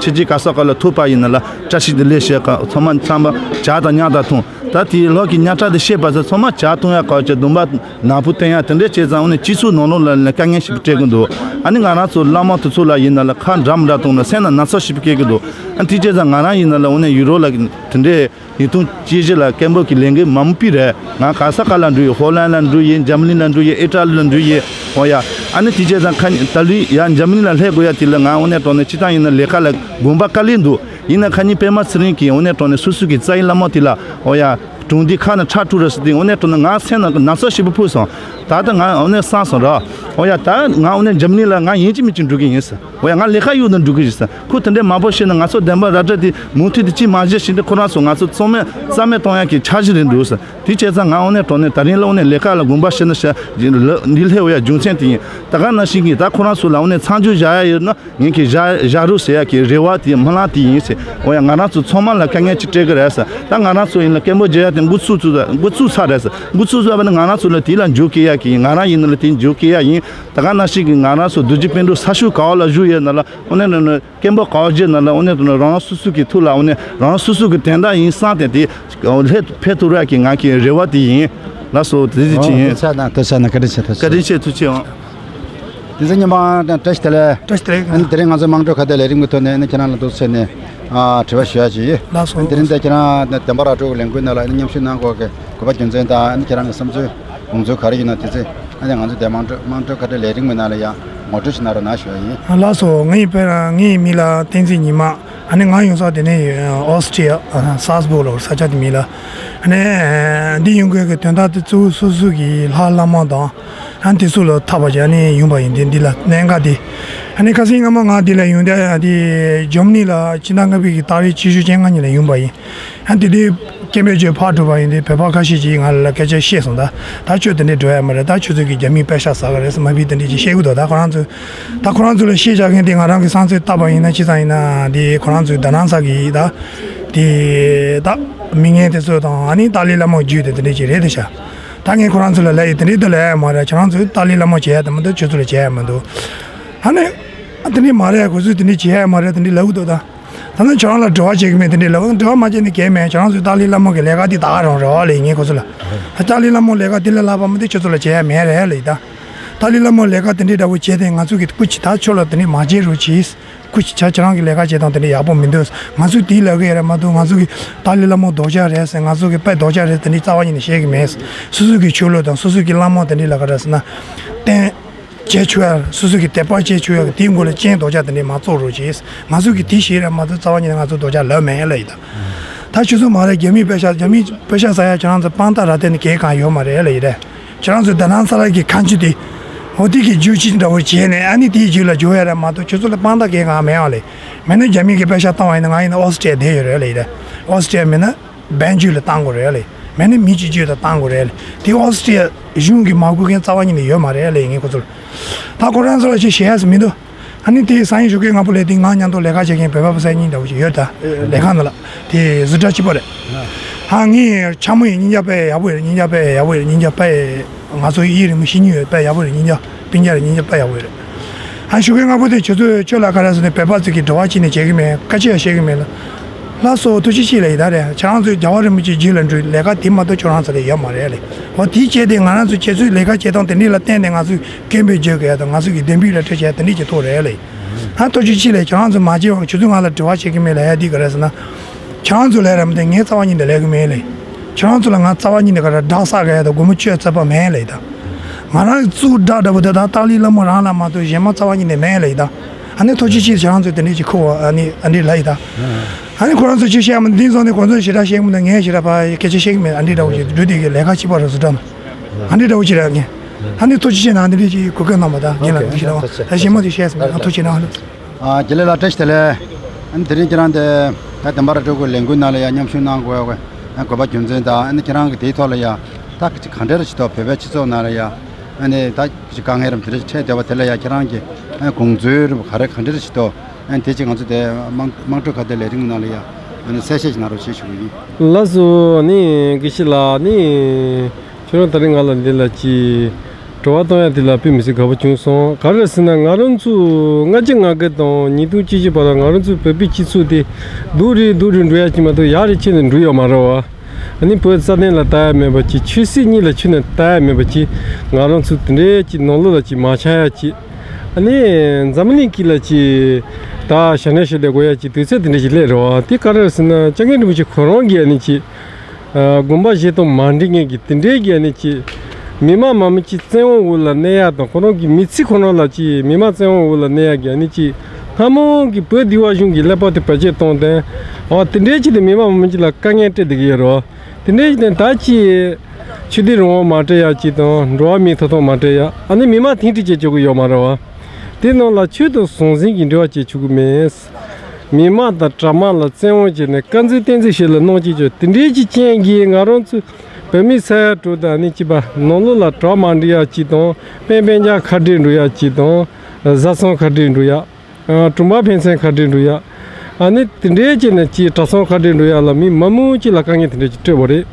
ཕྱི་རྒྱལ་ག་ས་ག་ལ་ཐུག་པ་ཡིན་ན་ལ་བཀྲ་ཤིས་བདེ་ལེགས་ཞེས་ག་ཚང་མ་ཚང་མ་ཇ་དང་མཉམ་དུ་འཐུང་། ད་དེ་ལྷོ་གི་དམྱལ་ཁྲག་དེ་བཤད་པ་ཚོ་ཚང་མ་ཇ་འཐུང་ཡ་ག་ཅེ་གདོང་པ་ནག་པོ་བསྟན་ཡ་དེ་འདྲས་བྱས་ཙང་དངོས་གནས་སྤྱི་ཚོགས་ནང་ལོགས་ལ་ལ་དཀའ་ངལ་ཞེ་པོ་སྤྲད་གི་འདུག་ཨ་ནི་ང་རང་ཚོ་བླ་མ་དེ་ཚོ་ལ་ཡིན་ན་ལ་ཁ་འདྲ་མི་འདྲ་གཏོང་ན་སེམས་ལ་ན་ཚ་ཞེ་པོ་སྐྱེ་གི་འདུག་ཨ་ནི་དེ་བྱས་ཙང་ང་རང་ཡིན་ན་ལ་དངོས་གནས་ཡུ་རོབ་ལ་དེ་འདྲས། ཉིས་སྟོང་བཅུ་བཞི་ལ་སྐད་འབོད་ཀྱི་ལས་འགུལ་མང་པོ་སྤེལ་རེད། ང་ག་ས་ག་ལ་འགྲོ་ཡི། ཧོ་ལན་ལ་འགྲོ་ཡི། འཇར་མ་ནི་ལ་འགྲོ་ཡི། ཨི་ཊ་ལི་ལ་འགྲོ་ཡི། འོ་ཡ། ཨ་ནི་དེ་བྱས་ཙང་ཁ་ཉིན་ད་ལུས་ཡ་འཇར་མ་ནི་ལ་སླེབས་དགོས་ཡ་དེ་ལ་ང་དངོས་གནས་དྲང་གནས་སྤྱི་བཏང་ཡིན་ན་ལས་ཀ་ལ་དགོངས་པ་དཀའ་ལས་འདུག་ཡིན་ན་ཁ་ཉིན་པད་མ་ཚེ་རིང་གིས་དངོས་གནས་དྲང་གནས་སོ་སོ་གི་རྩ་བའི་བླ་མ་དེ་ལ་འོ་ཡ། གྲོང་སྡེ་ཁག་ནང་ཁྲག་འཁྲུག་རེད་ཟེར་དུས་དངོས་གནས་དྲང་གནས་ང་སེམས་ནང་གི་ན་ཚ་ཞེ་པོ་ཕོག་སོང་། ད་ལྟ་ང་དངོས་གནས་སངས་སོང་ར། འོ་ཡ། ད་ང་དངོས་གནས་འཇར་མ་ནི་ལ་ང་ཡིན་གཅིག་མིན་གཅིག་འགྲོ་གི་ཡིན་ཟེར། འོ་ཡ། ང་ལས་ཀ་གཡུག་ནས་འགྲོ་གི་ཡིན་ཟེར། ཁོ་དེ་འདྲའི་མང་པོ་བཤད་ན་ང་ཚོ་བདེན་པ་ར་སྤྲོད་དེ་མུ་མཐུད་དེ་ཅིས་མ་བྱེད་བཞིན་དུ་ཁོ་རང་ཚོ་ང་ཚོ་རྩ་མེད་རྩ་མེད་གཏོང་ཡག་གི་འཆར་གཞི་རེད་འདུག་ཟེར། དེ་བྱས་ཙང་ང་དངོས་གནས་དྲང་གནས་ད་རིང་ལ་དངོས་གནས་ལས་ཀ་ལ་དགོངས་པ་བཞེས་ན་ཤ་འདི་སླེབས་ཡོད་ཡ་རྒྱུ་མཚན་དེ་ཡིན། ད་ག་ནང་བཞིན་གྱི་ད་ཁོ་རང་ཚོ་ལ་དངོས་གནས་མཚམས་འཇོག་བཞག་ཡ་ཡོད་ན་ངས་ཀྱི་བཞག་བཞག་རོགས་ཟེར་ཡ་གི་རེ་བ་དེ་སྨོན་ལམ་དེ་ཡིན་ཟེར། འོ་ཡ། ང་རང་ཚོ་ཚང་མ་ལ་དཀའ་ངལ་ཅིག་སྤྲད་གི་རེད་ཟེར། ད་ང་རང་ཚོ་ཡིན་ལ་སྐད་འབོད་བརྒྱབ་ཡ་དེ་འགོ་ཚུགས་ཚུགས་འགོ་ཚུགས་ཚར་རེད་ཟེར། འགོ་ཚུགས་ཚར་བ་ནི་ང་རང་ཚོ་ལ་དེ་ལ་འཇུག་གི་ཡ་གི་ཡིན། ང་རང་ཡིན་ན་ལ་དེ་འཇུག་གི་ཡ་ཡིན། ད་ག་ནང་བཞིན་གྱི་ང་རང་ཚོ་རྡོ་རྗེ་སྤུན་གྲོགས་ས་ཤུགས་ག་བ་ལ་བཞུགས་ཡོད་ན་ལ་དངོས་གནས་དྲང་གནས་སྐད་འབོད་ག་བ་བརྒྱབ་ན་ལ་དངོས་གནས་དྲང་གནས་རང་རང་སོ་སོ་གི་ཐུགས་ལ་དངོས་གནས་རང་རང་སོ་སོ་གི་དོན་དག་ཡིན་བསམ་སྟེ་དེ་ལྷད་ཕེབས་ཐུབ་ར་གི་ང་གི་རེ་བ་དེ་ཡིན། ལགས་སོ། དེ་ཅི་ཡིན། ཐུགས་རྗེ་ཆེ་གནང་། ཐུགས་རྗེ་ཆེ་གནང་། བཀའ་དྲིན་ཆེ། ཐུགས་རྗེ་ཆེ་ཨང་། དེ་ཚེ་ཉི་མ་བཀྲ་ཤིས་བདེ་ལེགས། བཀྲ་ཤིས་བདེ་ལེགས། ཨ་ནི་དེ་རིང་ང་ཚོ་དམངས་ཁྲོད་ཁ་བརྡའི་ལས་རིམ་གྱི་ཐོག་ནས་ཨ་ནི་ཁྱེད་རང་ལ་འདུག་ཟེར་ནས་ཨ་དྲི་བ་ཞུ་ཡ་ཅིག་ཡིན། ལགས་སོ། ཨ་ནི་དེ་རིང་འདི་ཁྱེད་རང་བདེན་པ་ར་སྤྲོད་ཀྱི་ལས་འགུལ་ནང་ལ་ཨ་ནི་མཉམ་ཞུགས་གནང་དགོས་ཀྱི་དགོས་པ་རྒྱུ་མཚན་དང་ཨ་ནི་ཁྱེད་རང་གི་བསམ་ཚུལ་དགོངས་ཚུལ་ག་རེ་ཡིན་ན་དེ་ཚེ་ཨ་ནི་ང་ཚོ་བདེན་དམངས་ཁྲོད་དམངས་ཁྲོད་ཁ་བརྡའི་ལས་རིམ་གྱི་ནང་ལ་ཡང་ངོ་སྤྲོད་ཞིག་གནང་རོགས་གནང་ཞུ་ཡ་ཡིན། ལགས་སོ། ངའི་དཔེར་ན་ངའི་མིང་ལ་བསྟན་འཛིན་ཉི་མ། ཨ་ནི་ང་ཡོང་ས་དེ་ནི་ཨོ་སི་ཊི་ཡ་ས་སྦུག་ལ་ས་ཆ་དེ་མིང་ལ། ཨ་ནི་འདི་ཡོང་དགོས་ཀྱི་དོན་དག་དེ་གཙོ་བོ་སོ་སོ་གི་ལྷ་བླ་མ་དང་། ཨ་ནི་དེ་ཚོ་ལ་ཐོས་པ་བྱས་ནས་ཡོང་པ་ཡིན། དེ་འདི་ལ་གནད་འགག་དེ། ཨ་ནི་ཁ་སང་སྔ་མོ་ང་འདི་ལ་ཡོང་དུས་ཨ་འདི་འཇར་མ་ནི་ལ་ཕྱི་ཟླ་ལྔ་པའི་གི་ཏ་རིག་བཅུ་བཞི་བཅོ་ལྔ་ཉིན་ལ་ཡོང་པ་ཡིན། ཨ་ནི་དེ་དུས་སྐད་འབོད་བརྒྱབ་ཕར་འགྲོ་པ་ཡིན་དུས་བོད་པ་ཁ་ཤས་ཀྱིས་ང་ལ་སྐད་ཆ་བཤད་སོང་། ད་ད་ཁྱོད་དེ་འདྲས་འགྲོ་ཡ་མ་རེད། ད་ཁྱོད་ཚོ་གི་རྒྱ་མིས་པེ་ཤག་ཟ་གི་རེད་ཟེར་མ་བི་དེ་འདྲས་ཅིག་བཤད་གི་འདུག་ད་ཁོ་རང་ཚོས་ད་ཁོ་རང་ཚོ་ལ་བཤད་བཞག་མཁན་དེ་ང་རང་གི་བསམ་ཚུལ་བཏབ་པ་ཡིན་ན་ཅི་ཙམ་ཡིན་ན་དེ་ཁོ་རང་ཚོས་རྡ་རམ་ས་གི་ད་དེ་ད་མི་ངན་དེ་ཚོ་དང་ཨ་ནི་ཏཱ་ལའི་བླ་མ་བརྒྱུད་དེ་དེ་འདྲས་ཅིག་རེད་དེ་ཤག་ད་ངས་ཁོ་རང་ཚོ་ལ་ལབ་ཡི་དེ་འདྲས་ད་ལབ་ཡ་མ་རེད། ཁྱོད་རང་ཚོས་ཏཱ་ལའི་བླ་མ་བྱེད་ཡ་དེ་མི་འདུག་ཁྱོད་ཚོ་ལ་བྱེད་ཡ་མི་འདུག་ཨ་ནི་ཨ་དེ་འདྲས་མ་རེད། ཁོ་ཚོས་དེ་འདྲས་བྱེད་ཡ་མ་རེད། དེ་འདྲས་ལབ་གི་འདུག་ད། ད་ནི་ཁྱོད་རང་ལ་དྲི་བ་བྱེད་ཀྱི་མེད། དེ་འདྲའི་ལབ་དྲི་བ་མ་བྱེད་ནི་གལ་མེད། ཁྱོད་རང་ཚོའི་ཏཱ་ལའི་བླ་མ་གི་ལས་ཀ་འདི་ད་ག་རང་རེད་བ་ལས་ངས་ཁོ་ཚོ་ལ། ད་ཏཱ་ལའི་བླ་མ་ལས་ཀ་འདི་ལས་སླ་པ་མི་འདུག་ཁྱོད་ཚོ་ལ་བྱེད་ཡ་མེད་རེད་ལས་ད། ཏཱ་ལའི་བླ་མ་ལས་ཀ་དེ་འདྲའི་འདྲ་བོ་བྱས་ཏེ་ང་ཚོ་གི་སྐུ་མཁྱེན་ད་ཁྱོད་ལ་དེ་འདྲའི་མ་བྱེད་རོགས་གྱིས། ཁུ་ཆ་ཁྱེད་རང་གི་ལས་ཀ་བྱེད་སྟངས་དེ་འདྲ་ཡག་པོ་མི་འདུག་ང་ཚོས་དེའི་ལབ་གི་ཡོད་རེད་མ་གཏོགས། ང་ཚོ་གི་ཏཱ་ལའི་བླ་མ་ལྡོག་ཕྱོགས་རེད་ཟེར། ང་ཚོ་གི་དཔེ་ལྡོག་ཕྱོགས་རེད། དེ་འདྲའི་རྩ་བ་ཉིད་ནས་བཤད་གི་མེད། སོ་སོ་གི་ཆོས་ལུགས་དང་སོ་སོ་གི་བླ་མ་དེ་འདྲའི་ལབ་ག་རེད་ཟེར་ན། བསྟེན་བྱེད་ཆོག་ཡ། སོ་སོ་གི་དད་པ་བྱེད་ཆོག་ཡ་གི་དེའི་མགོ་ལ་རྐྱེན་ལྡོག་ཕྱོགས་དེ་འདྲའི་མ་བཙུགས་རོགས་གྱིས། ང་ཚོ་གི་དེ་ཤེས་རེད་མ་གཏོགས། རྩ་བ་ཉིད་ནས་ང་ཚོ་ལྡོག་ཕྱོགས་ལབ་མེད་ལབ་ཡིན་ད། ད་ཁྱོད་ཚོ་མ་རེད། རྒྱ་མིའི་པེ་ཤག་རྒྱ་མིའི་པེ་ཤག་ཟ་ཡ་ཁྱེད་རང་ཚོ་དཔང་རྟགས་རག་དེ་ནི་གས་གང་ཡོད་མ་རེད་ལབ་ཡིན་རེད། ཁྱེད་རང་ཚོ་ད་ནང་ས་ལ་གི་ཁ་མཆུ་དེ་འོ་དེ་གི་རྒྱུ་ཅི་འདྲ་བོ་བྱས་ནས་ཨ་ནི་དེའི་རྒྱུ་ལ་འཇོག་ཡ་རེད་མ་གཏོགས། ཁྱོད་ཚོ་ལ་དཔང་རྟགས་གས་གང་མེད་ཨ་ལེ། མེད་ན་རྒྱ་མི་གི་པེ་ཤག་བཏང་བ་ཡིན་ན། ང་ཡིན་ན་ཨོ་སི་ཀྲི་ཡ་བསྡད་ཡོད་རེད་ལབ་ཡིན་རེད། ཨོ་སི་ཀྲི་ཡ་མེད་ན་བན་ཇུ་ལ་བཏང་དགོས་རེད་ལེ། མེད་ན་མི་གཅིག་ཅུ་ལ་བཏང་དགོས་རེད་ལེ། དེ་ཨོ་སི་ཀྲི་ཡ་གཞུང་གི་མ་དགོས་མཁན་རྩ་བ་ཉིད་ནས་ཡོད་མ་རེད་ལེ། ངས་ཁོ་ཚོ་ལ། ད་ཁོ་རང་ཚོ་ལ་ཅིག་བཤད་ཡ་མི་འདུག་ཨ་ནི་དེ་སང་ཉིན་ཞོགས་ཀས་སྔ་པོ་སླེབས་དུས་ང་མཉམ་དུ་ལས་ཀ་བྱེད་མཁན་བོད་པ་བུ་ཚ་གཉིས་འདྲ་བོ་ཞིག་ཡོད་ད། ལས་ཁང་ནང་ལ་དེ་ཟུར་གྲྭ་གཅིག་པ་རེད། ཧ་ངས་འཆར་མོ་ཡིན། སྙིང་རྗེ་དཔེ་ཡག་པོ་ཡོད། སྙིང་རྗེ་དཔེ་ཡག་པོ་ཡོད། སྙིང་རྗེ་དཔེ་ང་ཚོ་ཡིད་རིང་མོ་ཤེས་ཉེན་ཡོད། དཔེ་ཡག་པོ་རེད། སྙིང་རྗེ་སྤུན་ཀྱག་རེད། སྙིང་རྗེ་དཔེ་ཡག་པོ་ཡོད་རེད། ཨ་ཞོགས་ཀས་སྔ་པོ་དེ་ཁྱོད་ཚོས་ཁྱོད་ལ་ག་རེ་ཟེར་ནས་བོད་པ་ཚོ་གི་འབྲེལ་བ་གཅིག་ནས་བྱེད་ཀྱི་མེད། སྐད་ཆ་ཡང་བཤད་ཀྱི་མེད་ལ། ལགས་སོ་ཐུགས་རྗེ་ཆེ་ལབ་ཡིན་ད་རེད། ཁྱེད་རང་ཚོས་རྒྱལ་བ་རིན་པོ་ཆེའི་རྗེས་ལ་འགྲོ། ལས་ཀ་དེ་མ་གཏོགས་ཁྱོད་རང་ཚོ་ལ་ཡོད་མ་རེད་ལེ། འོ་དེའི་ཆེད་དེ་ང་རང་ཚོ་ཁྱེད་ཚོའི་ལས་ཀ་བྱེད་སྟངས་དེ་འདྲ་ལ་བརྟེན་ནས་ང་ཚོས་སྐད་འབོད་རྒྱག་གི་ཡ་དང་། ང་ཚོ་གི་བདེན་པའི་ར་སྤྲོད་བྱས་དེ་འདྲ་གྱི་ཐོག་རེད་ལེ། ཨ་ཐུགས་རྗེ་ཆེ་ལེ། ཁྱེད་རང་ཚོ་མ་བྱེད་པ་ཁྱོད་ཚོས་ང་ལ་འབྲེལ་བ་བྱེད་ཀྱི་མེད་ལ་ཡ་དེ་ག་རེ་ཟེར་ན། ཁྱེད་རང་ཚོ་ལས་རམ་དེ་ངས་རྩ་བ་ཉིད་ནས་ལས་ཀྱི་མེད་ལེ། ཁྱེད་རང་ཚོ་ལ་ང་རྩ་བ་ཉིད་ནས་ག་རེ་དགྲ་བསགས་ག་ཡ་དང་། སྒོར་མོ་སྤྱོད་རྩོད་པ་མེད་ལེ་ད། ང་རང་གཙུག་དགྲ་འདྲ་པོ་དེ་དང་ཏཱ་ལའི་བླ་མ་རང་ལ་མ་གཏོགས་གཞན་མ་རྩ་བ་ཉིད་ནས་མེད་ལེ་ད། ཨ་ནི་ཐུགས་རྗེ་ཆེ། ཁྱེད་རང་ཚོ་དེ་འདྲས་ཅིག་ཁུར་བ་ཨ་ནི་ཨ་འདྲས་ལབ་ཡིན་ད། ཨ་ནི་ཁོ་རང་ཚོ་ཅིག་བཤད་མི་འདི་ཚོ་ནི་ཁོ་ཚོ་ཞེ་དྲག་བཤད་མི་འདུག་ངས་ཞེ་དྲག་ཕར་སྐད་ཆ་བཤད་ཀྱི་མེད། ཨ་འདྲས་འདྲ་བོ་ཅིག་འགྲོ་དེ་གི་ལས་ཀ་བྱེད་པ་རེད་ཟེར་འདྲ་མ། ཨ་འདྲས་འདྲ་བོ་ཅིག་རེད། ངས་ཨ་ནི་ཐུགས་རྗེ་ཆེ་གནང་། འདི་འདྲས་ཅིག་གོ་སྐབས་གནང་བ་དང་ངས་ལ་འདི་ཞེ་དྲག་ད་ཞེ་མོ་ཅིག་བཤད་ཟིན། ཨ་ཐུགས་རྗེ་གནང་། ཨ་དགེ་ལེགས་ལགས་བཀྲ་ཤིས་བདེ་ལེགས། ཨ་ནི་དེ་རིང་ཁྱེད་རང་དེ་ད་བདེན་པ་ར་སྤྲོད་དགོས་ལས་འགུལ་ནང་ལ་ཡ་མཉམ་ཞུགས་གནང་དགོས་ཡ་གི་དགོས་པ་རྒྱུ་མཚན་དང་། ཨ་ནི་ཁྱེད་རང་གི་དེའི་ཐོག་ལ་ཡ་ད་ག་ཅིག་ག་འདྲ་རེ་བྱེད་དོ། བོད་པའི་སྤྱི་ཚོགས་ནང་ལ་ཡ་ཨ་ནི་ད་ག་ཅིག་དཀའ་ངལ་རམ་དེ་འདྲ་ཞིག་འཕྲད་བསྡད་པ་དེ་ལ་ཡ་ཁྱེད་རང་གི་ཨ་དགོངས་ཚུལ་རེད་པ། ག་རེ་ག་འདྲ་རེ་བྱེད་དོ། ཨ་ནི་དེ་ཅིག་ང་ཚོ་དེ་དམངས་དམངས་ཁྲོད་ཁ་བརྡའི་ལས་རིམ་ནང་ལ་ཡ་ཨ་ནི་གསལ་བཤད་ཅིག་གནང་རོགས་ཞེས་ཞུ་གི་ཡིན། ལགས་སོ། ཨ་ནི་དགེ་བཤེས་ལགས། ཨ་ནི་ཁྱོད་རང་ད་རིང་ང་ལ་འདི་ལ་ཅིག་དྲི་བ་བཏང་ཡ་དེ་ལ་དཔེ་མི་སྲིད་དགའ་པོ་བྱུང་སོང་། ག་རེ་ཟེར་ན་ང་རང་ཚོ་ལྔ་བརྒྱ་ང་དགུ་དང་ཉིས་སྟོང་བཅུ་བཞི་བར་ལ་ང་རང་ཚོ་བོད་པའི་སྤྱི་ཚོགས་དེ་སྡུག་རུ་སྡུག་རུ་འགྲོ་ཡ་གཅིག་མ་གཏོགས་ཡག་རུ་ཁྱོན་ནས་འགྲོ་ཡོད་མ་རེད་པ། ཨ་ནི་བོད་རྩ་དོན་ལ་ལྟ་ཡ་མེད་པ་ཅིག་ཆོས་སྲིད་གཉིས་ལ་ཁྱོན་ནས་ལྟ་ཡ་མེད་པ་ཅིག་ང་རང་ཚོ་དེ་འདྲའི་ཅིག་ནང་ལོགས་ལ་ཅིག་མ་འཆམ་ཡ་ཅིག་ཨ་ནི་འཛམ་གླིང་གི་ལ་ཅིག་ད་ཞི་གནས་ཞུ་བསྡད་དགོས་ཡ་ཅིག་དུས་ཚོད་དེ་འདྲ་ཞིག་སླེབས་རེད་པ། དེ་ག་རེ་ཟེར་ན་སྐྱབས་མགོན་རིན་པོ་ཆེ་ཁོ་རང་གིས་ཨ་ནི་ཅིག་དགོངས་པ་བཞེས་སྟངས་མ་འགྲིག་མཁན་གྱི་དེ་འདྲའི་གི་ཨ་ནི་ཅིག་མི་མང་མང་པོ་ཅིག་བཙན་དབང་འོག་ལ་གནས་ཡ་དང་། ཁོ་རང་གི་མི་ཚེ་ཁོ་རང་ལ་ཅིག་མི་མང་བཙན་དབང་འོག་ལ་གནས་ཡ་གི་ཨ་ནི་ཅིག་སྔ་མོ་གི་བོད་འདུལ་བ་གཞུང་གི་ཀླད་པ་དེ་བེད་སྤྱོད་བཏང་སྟེ་འོ་དེ་འདྲའི་ཅིག་དེ་མི་མང་མང་པོ་ཅིག་ལ་དཀའ་ངལ་སྤྲད་བསྡད་ཀྱི་ཡོད་རེད་པ། དེ་འདྲའི་ཅིག་དེ་ད་ཅིག་ཆོས་དད་རང་དབང་མ་སྤྲད་ཡ་ཅིག་དང་། འགྲོ་བ་མིའི་ཐོབ་ཐང་མ་སྤྲད་ཡ། ཨ་ནི་མི་མང་འཐེན་ཁྲིད་བྱེད་ཆོག་གི་ཡོད་མ་རེད་པ། དེ་ནང་ལ་ཆོས་དང་ཟང་ཟིང་གི་འབྲེལ་བ་བྱེད་ཆོག་གི་མེད། མི་མང་དང་གྲྭ་མང་ལ་བཙན་དབང་བྱས་ནས་བཀའ་འཛིན་བསྟན་འཛིན་ཞིག་ལ་གནང་བྱེད་ཆོག་དེ་འདྲའི་ཅིག་རྐྱེན་གྱིས་ང་རང་ཚོ་བོད་མི་ས་ཡ་དྲུག་དང་ཨ་ནི་ཅིག་པ་ནང་ལོགས་ལ་གྲོགས་མ་འགྲིག་ཡ་ཅིག་དང་། སྤུན་སྤུན་ཀྱག་ཁ་བྲལ་འགྲོ་ཡ་ཅིག་དང་། བཟའ་ཚང་ཁ་བྲལ་འགྲོ་ཡ། ཨ་གྲོང་པ་ཕན་ཚུན་ཁ་བྲལ་འགྲོ་ཡ། ཨ་ནི་དེ་འདྲའི་ཅིག་ནས་ཅིག་གྲྭ་ཚང་ཁ་བྲལ་འགྲོ་ཡ་ལ་མི་མང་པོ་ཅིག་ལ་དཀའ་ངལ་དེ་འདྲ་ཅིག་སྤྲད་པ་རེད།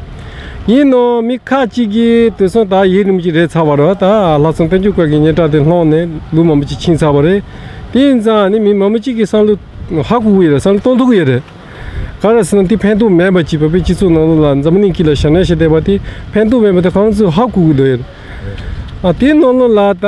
ཡིན་ནའང་མི་ཁ་ཅིག་གིས་དེང་སང་ད་ཡུན་རིང་པོ་ཅིག་རེད་ཚར་བ་རེད་པ། ད་ལྷག་བསམ་བསྟན་འགྱུར་སྐབས་ཀྱི་སྙན་གྲགས་དེ་ལྷུང་ནས་ལོ་མང་པོ་ཅིག་ཕྱིན་ཚར་བ་རེད། དེ་ཡིན་ཙང་ནི་མི་མང་པོ་ཅིག་གི་བསམ་བློ་ཧ་གོ་གི་ཡོད་རེད། བསམ་བློ་གཏོང་ཐུབ་ཀྱི་ཡོད་རེད། ག་རེ་ཟེར་ན་དེ་ཕན་ཐོགས་མེད་པ་ཅིག་བོད་པའི་སྤྱི་ཚོགས་ནང་ལོགས་ལ་འཛམ་གླིང་དཀྱིལ་ལ་ཞི་གནས་ཞིག་བསྡད་པ་དེ་ཕན་ཐོགས་མེད་པ་དེ་ཁོང་ཚོས་ཧ་གོ་གི་འདུག་ཡོད་རེད། ཨ་དེའི་ནང་ལོགས་ལ་ད་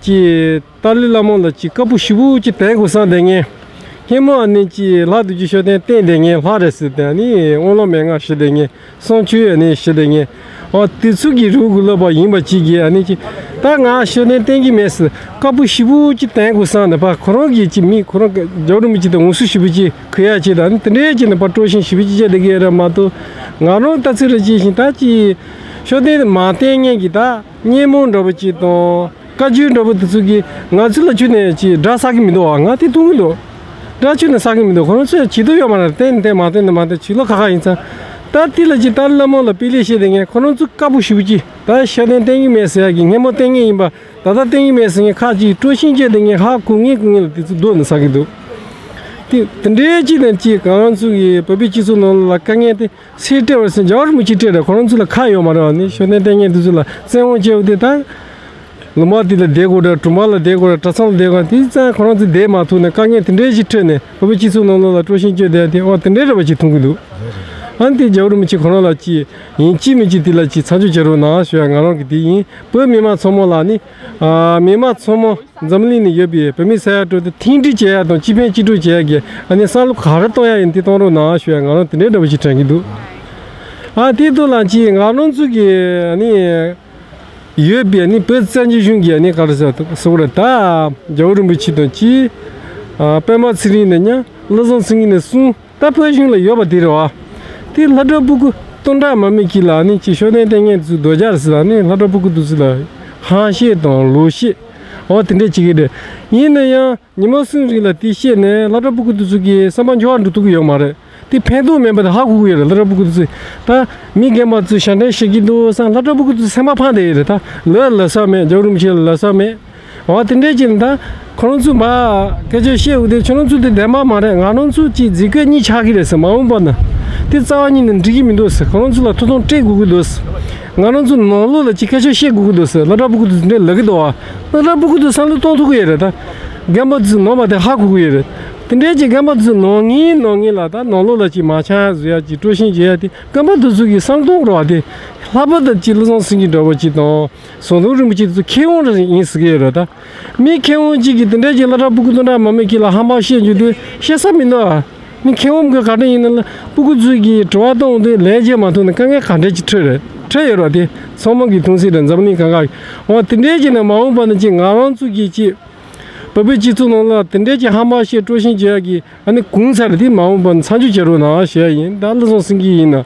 ཅིག་ཏཱ་ལའི་བླ་མ་ལ་ཅིག་དཀར་པོ་ཞེ་པོ་ཅིག་བསྟན་དགོས་བསམ་བསྡད་མཁན། སྔོན་མ་ནས་ཅིག་ལྷ་རྡོ་རྗེ་ཤུགས་ལྡན་བསྟེན་བསྡད་མཁན་ལྷ་རེད་ཟེར་ཏེ་ཨ་ནི་དབང་ལུང་མན་ངག་ཞུ་བསྡད་མཁན། གསུང་ཆོས་ཨ་ནི་ཞུ་བསྡད་མཁན། འོ་དེ་ཚོ་གི་རུ་གུ་ལོབ་པ་ཡིན་པ་ཅིག་གིས་ཨ་ནི་ཅིག་ད་ང་ཤུགས་ལྡན་བསྟེན་གྱི་མེད་ཟེར། དཀར་པོ་ཞེ་པོ་ཅིག་བསྟན་དགོས་བསམ་ནས་ཕར་ཁོ་རང་གིས་ཅིག་མི་ཁོ་རང་གི་རྒྱལ་བ་རིན་པོ་ཆེ་དང་ངོ་སྲུང་ཞེ་པོ་ཅིག་གུ་ཡ་ཅིག་དང་ཨ་ནི་དེ་འདྲའི་ཅིག་ནས་ཕར་སྤྲོ་ཞེན་ཞེ་པོ་ཅིག་བྱས་བསྡད་ཀྱི་ཡོད་རེད་མ་གཏོགས། ང་རང་ལྟ་ཚུལ་ལ་བྱས་ཤིང་ད་ཅིག་ཤུགས་ལྡན་མ་བསྟེན་མཁན་གྱི་ད། སྙན་མོ་འདྲ་པོ་ཅིག་དང་བཀའ་བརྒྱུད་འདྲ་པོ་དེ་ཚོ་གིས་ང་ཚོ་ལ་ཁྱོན་ནས་ཅིག་དགྲ་བསགས་ཀྱི་མི་འདུག་བ། ང་དེ་མཐོང་གི་འདུག་དགྲ་ཁྱོན་ནས་བསགས་ཀྱི་མི་འདུག་ཁོ་རང་ཚོས་བྱེད་འདོད་ཡོད་མ་རེད། བསྟེན་བསྟེན་མ་བསྟེན་ནས་མ་བསྟེན་བྱེད་ལོ་ཁ་ཁ་ཡིན་ཙང་། ད་དེ་ལ་ཅིག་ཏཱ་ལའི་བླ་མ་ལ་དཔེ་ལེགས་བཤད་བསྡད་མཁན་ཁོ་རང་ཚོ་དཀར་པོ་ཞེ་པོ་ཅིག་ད་ཤུགས་ལྡན་བསྟེན་གྱི་མེད་ཟེར་ཡ་གི་སྔོན་མ་བསྟེན་མཁན་ཡིན་པ་ད་ལྟ་བསྟེན་གྱི་མེད་ཟེར་མཁན་ཁ་ཅིག་སྤྲོ་ཞེན་སྐྱེས་བསྡད་མཁན་ཧ་གོ་ངེས་གོ་ངེས་ལ་དེ་ཚོ་སྡུག་ནས་བསགས་ཀྱི་འདུག་དེ་དེ་འདྲའི་ཅིག་དང་ཅིག་ང་རང་ཚོ་གི་བོད་པའི་སྤྱི་ཚོགས་ནང་ལ་དཀའ་ངལ་དེ། སེ་སྤྲད་པར་སེ་རྒྱལ་བ་རིན་པོ་ཆེ་སྤྲད་རེད། ཁོ་རང་ཚོ་ལ་ཁག་ཡོད་མ་རེད་བ། ནི་ཤུགས་ལྡན་བསྟེན་མཁན་དེ་ཚོ་ལ་བཙན་དབང་སྤྲད་པ་དེ་ད་ལུང་པ་དེ་ལ་བསྡད་དགོས་རེད། གྲོང་པ་ལ་བསྡད་དགོས་རེད། གྲྭ་ཚང་ལ་བསྡད་དགོས་རེད། དེ་ཙང་ཁོ་རང་ཚོ་བསྡད་མ་ཐུབ་ནས་དཀའ་ངལ་དེ་འདྲའི་ཞིག་འཕྲད་ནས་བོད་པའི་སྤྱི་ཚོགས་ནང་ལོགས་ལ་སྤྲོ་ཞེན་སྐྱེས་བསྡད་དེ་འོ་དེ་འདྲའི་རེད་བ་ཅིག་མཐོང་གི་འདུག་ཨ་ནི་དེ་རྒྱལ་བ་རིན་པོ་ཆེ་ཁོ་རང་ལ་ཅིག་ཡིན་གཅིག་མིན་གཅིག་དེ་ལ་ཅིག་མཚམས་འཇོག་བྱེད་རོགས་གནང་ཞུ་ཡ་ང་རང་གི་དེ་ཡིན། བོད་མི་མང་ཚང་མ་ལ་ནི། ཨ། མི་མང་ཚང་མ་འཛམ་གླིང་ནས་ཡོད་པའི་བོད་མི་ས་ཡ་དྲུག་དེ་མཐུན་སྒྲིལ་བྱེད་ཡ་དང་སྤྱི་ཕན་སྤྱི་སྒྲུབ་བྱེད་ཡ་གི་ཨ་ནི་བསམ་བློ་ག་རེ་གཏོང་ཡ་ཡིན་དེ་གཏོང་རོགས་གནང་ཞུ་ཡ་ང་རང་དེ་འདྲའི་འདྲ་པོ་ཞིག་དྲན་གྱི་འདུག་ཨ། དེ་དུས་ལ་ཅིག་ང་རང་ཚོ་གི་ཨ་ནི། ཡོད་པའི་ནི་བོད་བཙན་བྱོལ་གཞུང་གི་ནི་ག་རེ་ཟེར་ཟེར་བ་རེད། ད་རྒྱལ་བ་རིན་པོ་ཆེ་དང་གཅིག་ཨ། པདྨ་ཚེ་རིང་ནས་ཉ། བློ་བཟང་སེང་གེ་ནས་གསུམ། ད་བོད་གཞུང་ལ་ཡོད་པ་དེ་རེད་བ། དེ་ལྷ་བྲག་སྤུ་གུ་སྟོང་ཕྲག་མ་མེད་ཀྱི་ལ་ནི་ཅིག་ཤོག་ལྡན་ལྟས་ངན་ཚོས་རྡོ་རྒྱག་ཟེར་ལ་ནི་ལྷ་བྲག་སྤུ་གུ་དེ་ཚོ་ལ་ཧམ་བཤད་དང་ལོག་བཤད་འོ་དེ་འདྲས་བྱེད་ཀྱི་རེད། ཡིན་ན་ཡང་ཉི་མ་གསུམ་རིང་ལ་དེ་བཤད་ནས་ལྷ་བྲག་སྤུ་གུ་དེ་ཚོ་གི་བསམ་པ་འགྱུར་བ་འགྲོ་ཐུབ་ཀྱི་ཡོད་མ་རེད། དེ་ཕན་ཐོགས་མེད་པ་དེ་ཧ་གོ་གི་ཡོད་རེད། ལྷ་བྲག་སྤུ་གུ་དེ་ཚོས་ད་མི་རྒན་པ་ཚོས་ཞབས་འདྲེན་བྱེད་ཀྱི་འདུག་བསམ། ལྷ་བྲག་སྤུ་གུ་དེ་ཚོ་སེམས་པ་ཕངས་བསྡད་ཡོད་རེད། ད་ལབ་ལབ་ས་མེད། རྒྱལ་བ་རིན་པོ་ཆེ་ལ་ལབ་ས་མེད། འོ་དེ་འདྲས་ཀྱི་ད་ཁོ་རང་ཚོས་མ་སྐད་ཆ་བཤད་འོ་དེ་ཁྱོད་རང་ཚོ་དེ་བདེན་པ་མ་རེད། ང་རང་ཚོ་གཅིག་རྫིག་སྐད་གཉིས་ཆགས་ཀྱི་རེད་ཟེར། མ་འོངས་པ་ན་དེ་རྩ་བ་ཉིད་ནས་འགྲིག་གི་མི་འདུག་ཟེར། ཁོ་རང་ཚོ་ལ་ཐུགས་དམ་སྤྲད་དགོས་ཀྱི་འདུག་ཟེར། ང་རང་ཚོ་ནང་ལོགས་ལ་གཅིག་སྐད་ཆ་བཤད་དགོས་ཀྱི་འདུག་ཟེར། ལྷ་བྲག་སྤུ་གུ་དེ་འདྲས་ལབ་ཀྱི་འདུག་བ། ལྷ་བྲག་སྤུ་གུ་དེ་བསམ་བློ་གཏོང་ཐུབ་ཀྱི་ཡོད་རེད། ད་རྒན་པ་ཚོས་ནོར་བ་དེ་ཧ་གོ་གི་ཡོད་རེད། དེ་འདྲས་ཀྱི་རྒན་པ་ཚོས་ནོར་ངེས་ནོར་ངེས་ལ་ད་ནང་ལོགས་ལ་གཅིག་མ་ཆགས་བཟོ་ཡ་གཅིག་སྤྲོ་ཤིང་བྱེད་ཡ་དེ་རྒན་པ་དེ་ཚོ་གི་བསམ་བློ་གཏོང་དགོས་རེད་བ། དེ་ལྷག་པར་དུ་གཅིག་བློ་བཟང་སེང་གེ་འདྲ་བོ་གཅིག་དང་། ཟམ་གདོང་རིན་པོ་ཆེ་དེ་ཚོ་མཁས་དབང་རེ་ཡིན་ཟེར་གྱི་ཡོད་རེད། ད་མི་མཁས་དབང་གཅིག་གིས་དེ་འདྲ་ཅིག་སློབ་གྲྭ་སྤུ་གུ་སྟོང་ཕྲག་མང་པོ་ཅིག་ལ་ཧམ་པ་བཤད་རྒྱུ་དེ་བཤད་ས་མི་འདུག་ཨ། མི་མཁས་དབང་གིས་ག་འདྲ་ཡིན་ན་ལ་སྤུ་གུ་ཚོས་ཀྱི་དྲི་བ་གཏོང་དུས་ལན་རྒྱག་མ་ཐུབ་ན་དཀའ་ངལ་ག་འདྲ་ཅིག་འཕྲད་རེད། འཕྲད་ཡོད་རེད་བ། དེ་ཚང་མ་གིས་མཐོང་གསལ་རེད། འཛམ་གླིང་གང་ག་གིས། འོ་དེ་འདྲའི་ཅིག་ནས་མ་འོངས་པ་ན་ཅིག་ང་རང་ཚོ་གིས་ཅིག་བོད་པའི་སྤྱི་ཚོགས་ནང་ལ་དེ་འདྲའི་ཅིག་ཧམ་པ་བཤད་སྤྲོ་ཤིང་བྱེད་ཡ་གི་ཨ་ནི་གོང་ཚར་དེ་མ་འོངས་པར་མཚམས་འཇོག་བྱེད་རོགས་གནང་ཞུ་ཡ་ཡིན། ད་བློ་བཟང་སེང་གེ་ཡིན་ན།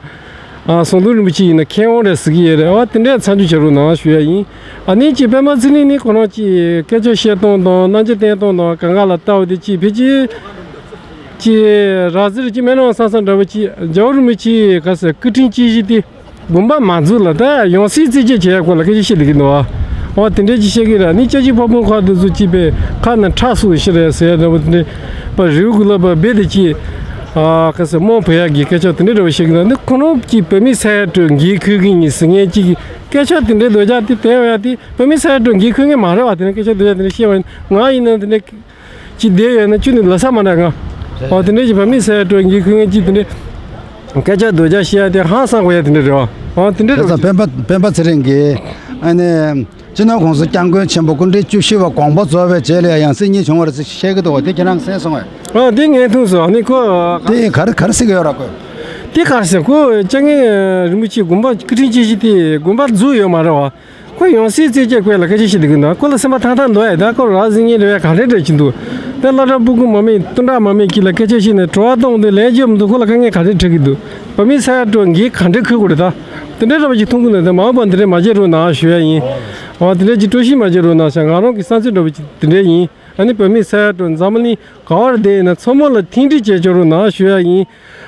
ཨ། ཟམ་གདོང་རིན་པོ་ཆེ་ཡིན་ན་མཁས་དབང་རེད་ཟེར་གྱི་ཡོད་རེད་བ། དེ་འདྲས་མཚམས་འཇོག་བྱེད་རོགས་གནང་ཞུ་ཡ་ཡིན། ཨ་ནི་ཅིག་པད་མ་ཚེ་རིང་ནི་ཁོ་རང་ཅིག་སྐད་ཆ་བཤད་སྟངས་དང་རྣམ་འགྱུར་བསྟན་སྟངས་དང་གང་ག་ལ་ལྟ་བ་དེ་ཅིག་ཕལ་ཆེར་ཅིག་ར་བཟི་རེད། ཅིག་སྨན་རང་སང་སང་འདྲ་བོ་ཅིག་རྒྱལ་བ་རིན་པོ་ཆེ་ག་ཟེར་སྐུ་ཕྲེང་གཅིག་བཞི་དེ། དགོན་པ་མ་འཛུགས་ལ་ད་ཡང་སྲིད་རྩད་གཅོད་བྱེད་ཡ་སྐོར་ལ་སྐད་ཆ་བཤད་བསྡད་ཀྱི་འདུག་ཨ། འོ་དེ་འདྲས་ཅིག་བཤད་ཀྱི་རེད། ནི་སྐྱབས་རྗེ་ཕ་བོང་ཁ་དེ་ཚོ་ཅིག་པའི་ཁ་ནས་ཁྲག་ཟུག་ཤི་རེད་ཟེར་ཡ་འདྲ་པོ་དེ་འདྲས་པ་རི་བོ་དགུ་ལ་པ་རྦད་དེ་ཅིག་ཨ་ག་ཟེར་རྨོངས་པོ་ཡ་གི་སྐད་ཆ་དེ་འདྲས་འདྲ་པོ་བཤད་ཀྱི་འདུག་ནི་ཁོ་རང་ཅིག་བོད་མི་ས་ཡ་དྲུག་འགན་འཁུར་གྱི་ཡིན་ཟེར་མཁན་ཅིག་གི་སྐད་ཆ་དེ་འདྲས་ལོ་རྒྱག་དེ་དེ་བ་ཡ་དེ་བོད་མི་ས་ཡ་དྲུག་འགན་འཁུར་མཁན་མ་རེད་བ། དེ་ནས་སྐད་ཆ་དེ་འདྲས་དེ་འདྲས་བཤད་བ་ཡིན་ང་ཡིན་ན་དེ་འདྲས། ཅིག་བསྡད་ཡོད་ན་ཅི་ནས་ལབ་ས་མ་འདྲ་ང་། འོ་དེ་འདྲའི་ཅིག་བོད་མི་ས་ཡ་དྲུག་འགན་འཁུར་མཁན་ཅིག་དེ་འདྲའི་སྐད་ཆ་རྡོ་རྒྱག་བཤད་ཡ་དེ་ཧང་སང་དགོས་ཡ་དེ་འདྲ་རེད་བ། འོ་དེ་འདྲ་རེད་བ། དེ་ཙང་སྤེན་པ་སྤེན་པ་ཚེ་རིང་གིས་ཨ་ནི་སྤྱི་ནོར་༸གོང་ས་༸སྐྱབས་མགོན་ཆེན་པོ་སྐུ་ཕྲེང་བཅུ་བཞི་པ་དགོངས་པ་རྫོགས་པའི་རྗེས་ལ་ཡང་སྲིད་གཉིས་བྱུང་བ་རེད་ཟེར་བཤད་ཀྱི་འདུག་བ། དེ་ཁྱེད་རང་གིས་གསན་སོང་ངས། འོ་དེ་ངས་མཐོང་སོང་། ཨ་ནི་ཁོ། དེ་ག་རེ་ག་རེ་ཟེར་གྱི་ཡོད་ར་ཁོས། དེ་ག་རེ་ཟེར་ཁོ་སྐྱབས་མགོན་རིན་པོ་ཆེ་དགོངས་པ་སྐུ་ཕྲེང་བཅུ་བཞི་དེ་དགོངས་པ་རྫོགས་ཡོད་མ་རེད་བ། ཁོ་ཡང་སྲིད་རྩད་གཅོད་སྐོར་ལ་སྐད་ཆ་བཤད་བསྡད་ཀྱི་འདུག་ཁོ་ལ་སེམས་པ་ཐང་ཐང་འདུག་ཨེ། ད་ཁོ་ར་བཟི་ངན་རེད་བས། ག་འདྲས་འདྲ་ཅིག་འདུག་ད་སློབ་གྲྭ་སྤུ་གུ་མ་མེད་སྟོང་ཕྲག་མ་མེད་ཀྱི་ལ་སྐད་ཆ་བཤད་ནས་དྲི་བ་གཏོང་དུས་ལན་རྒྱག་མི་འདུག་ཁོ་ལ་དཀའ་ངལ་ག་འདྲས་འཕྲད་ཀྱི་འདུག་བོད་མི་ས་ཡ་དྲུག་འགན་ག་འདྲས་འཁུར་དགོས་རེད། ད་དེ་འདྲས་འདྲ་པོ་ཅིག་མཐོང་གི་འདུག་ད་མ་འོངས་པ་འདི་འདྲས་མ་བྱེད་རོགས་གནང་ཞུ་ཡ་ཡིན། འོ་དེ་འདྲས་ཅིག་སྤྲོ་ཤིང་མ་བྱེད་རོགས་གནང་ཤག་ང་རང་གི་བསམ་ཚུལ་འདྲ་པོ་ཅིག་དེ་འདྲས་ཡིན། ཨ་ནི་བོད་མི་ས་ཡ་དྲུག་འཛམ་གླིང་ག་བར་བསྡད་ཡིན་ན་ཚང་མ་ལ་མཐུན་སྒྲིལ་བྱེད་ཆོག་རོགས་གནང་ཞུ་ཡ་ཡིན།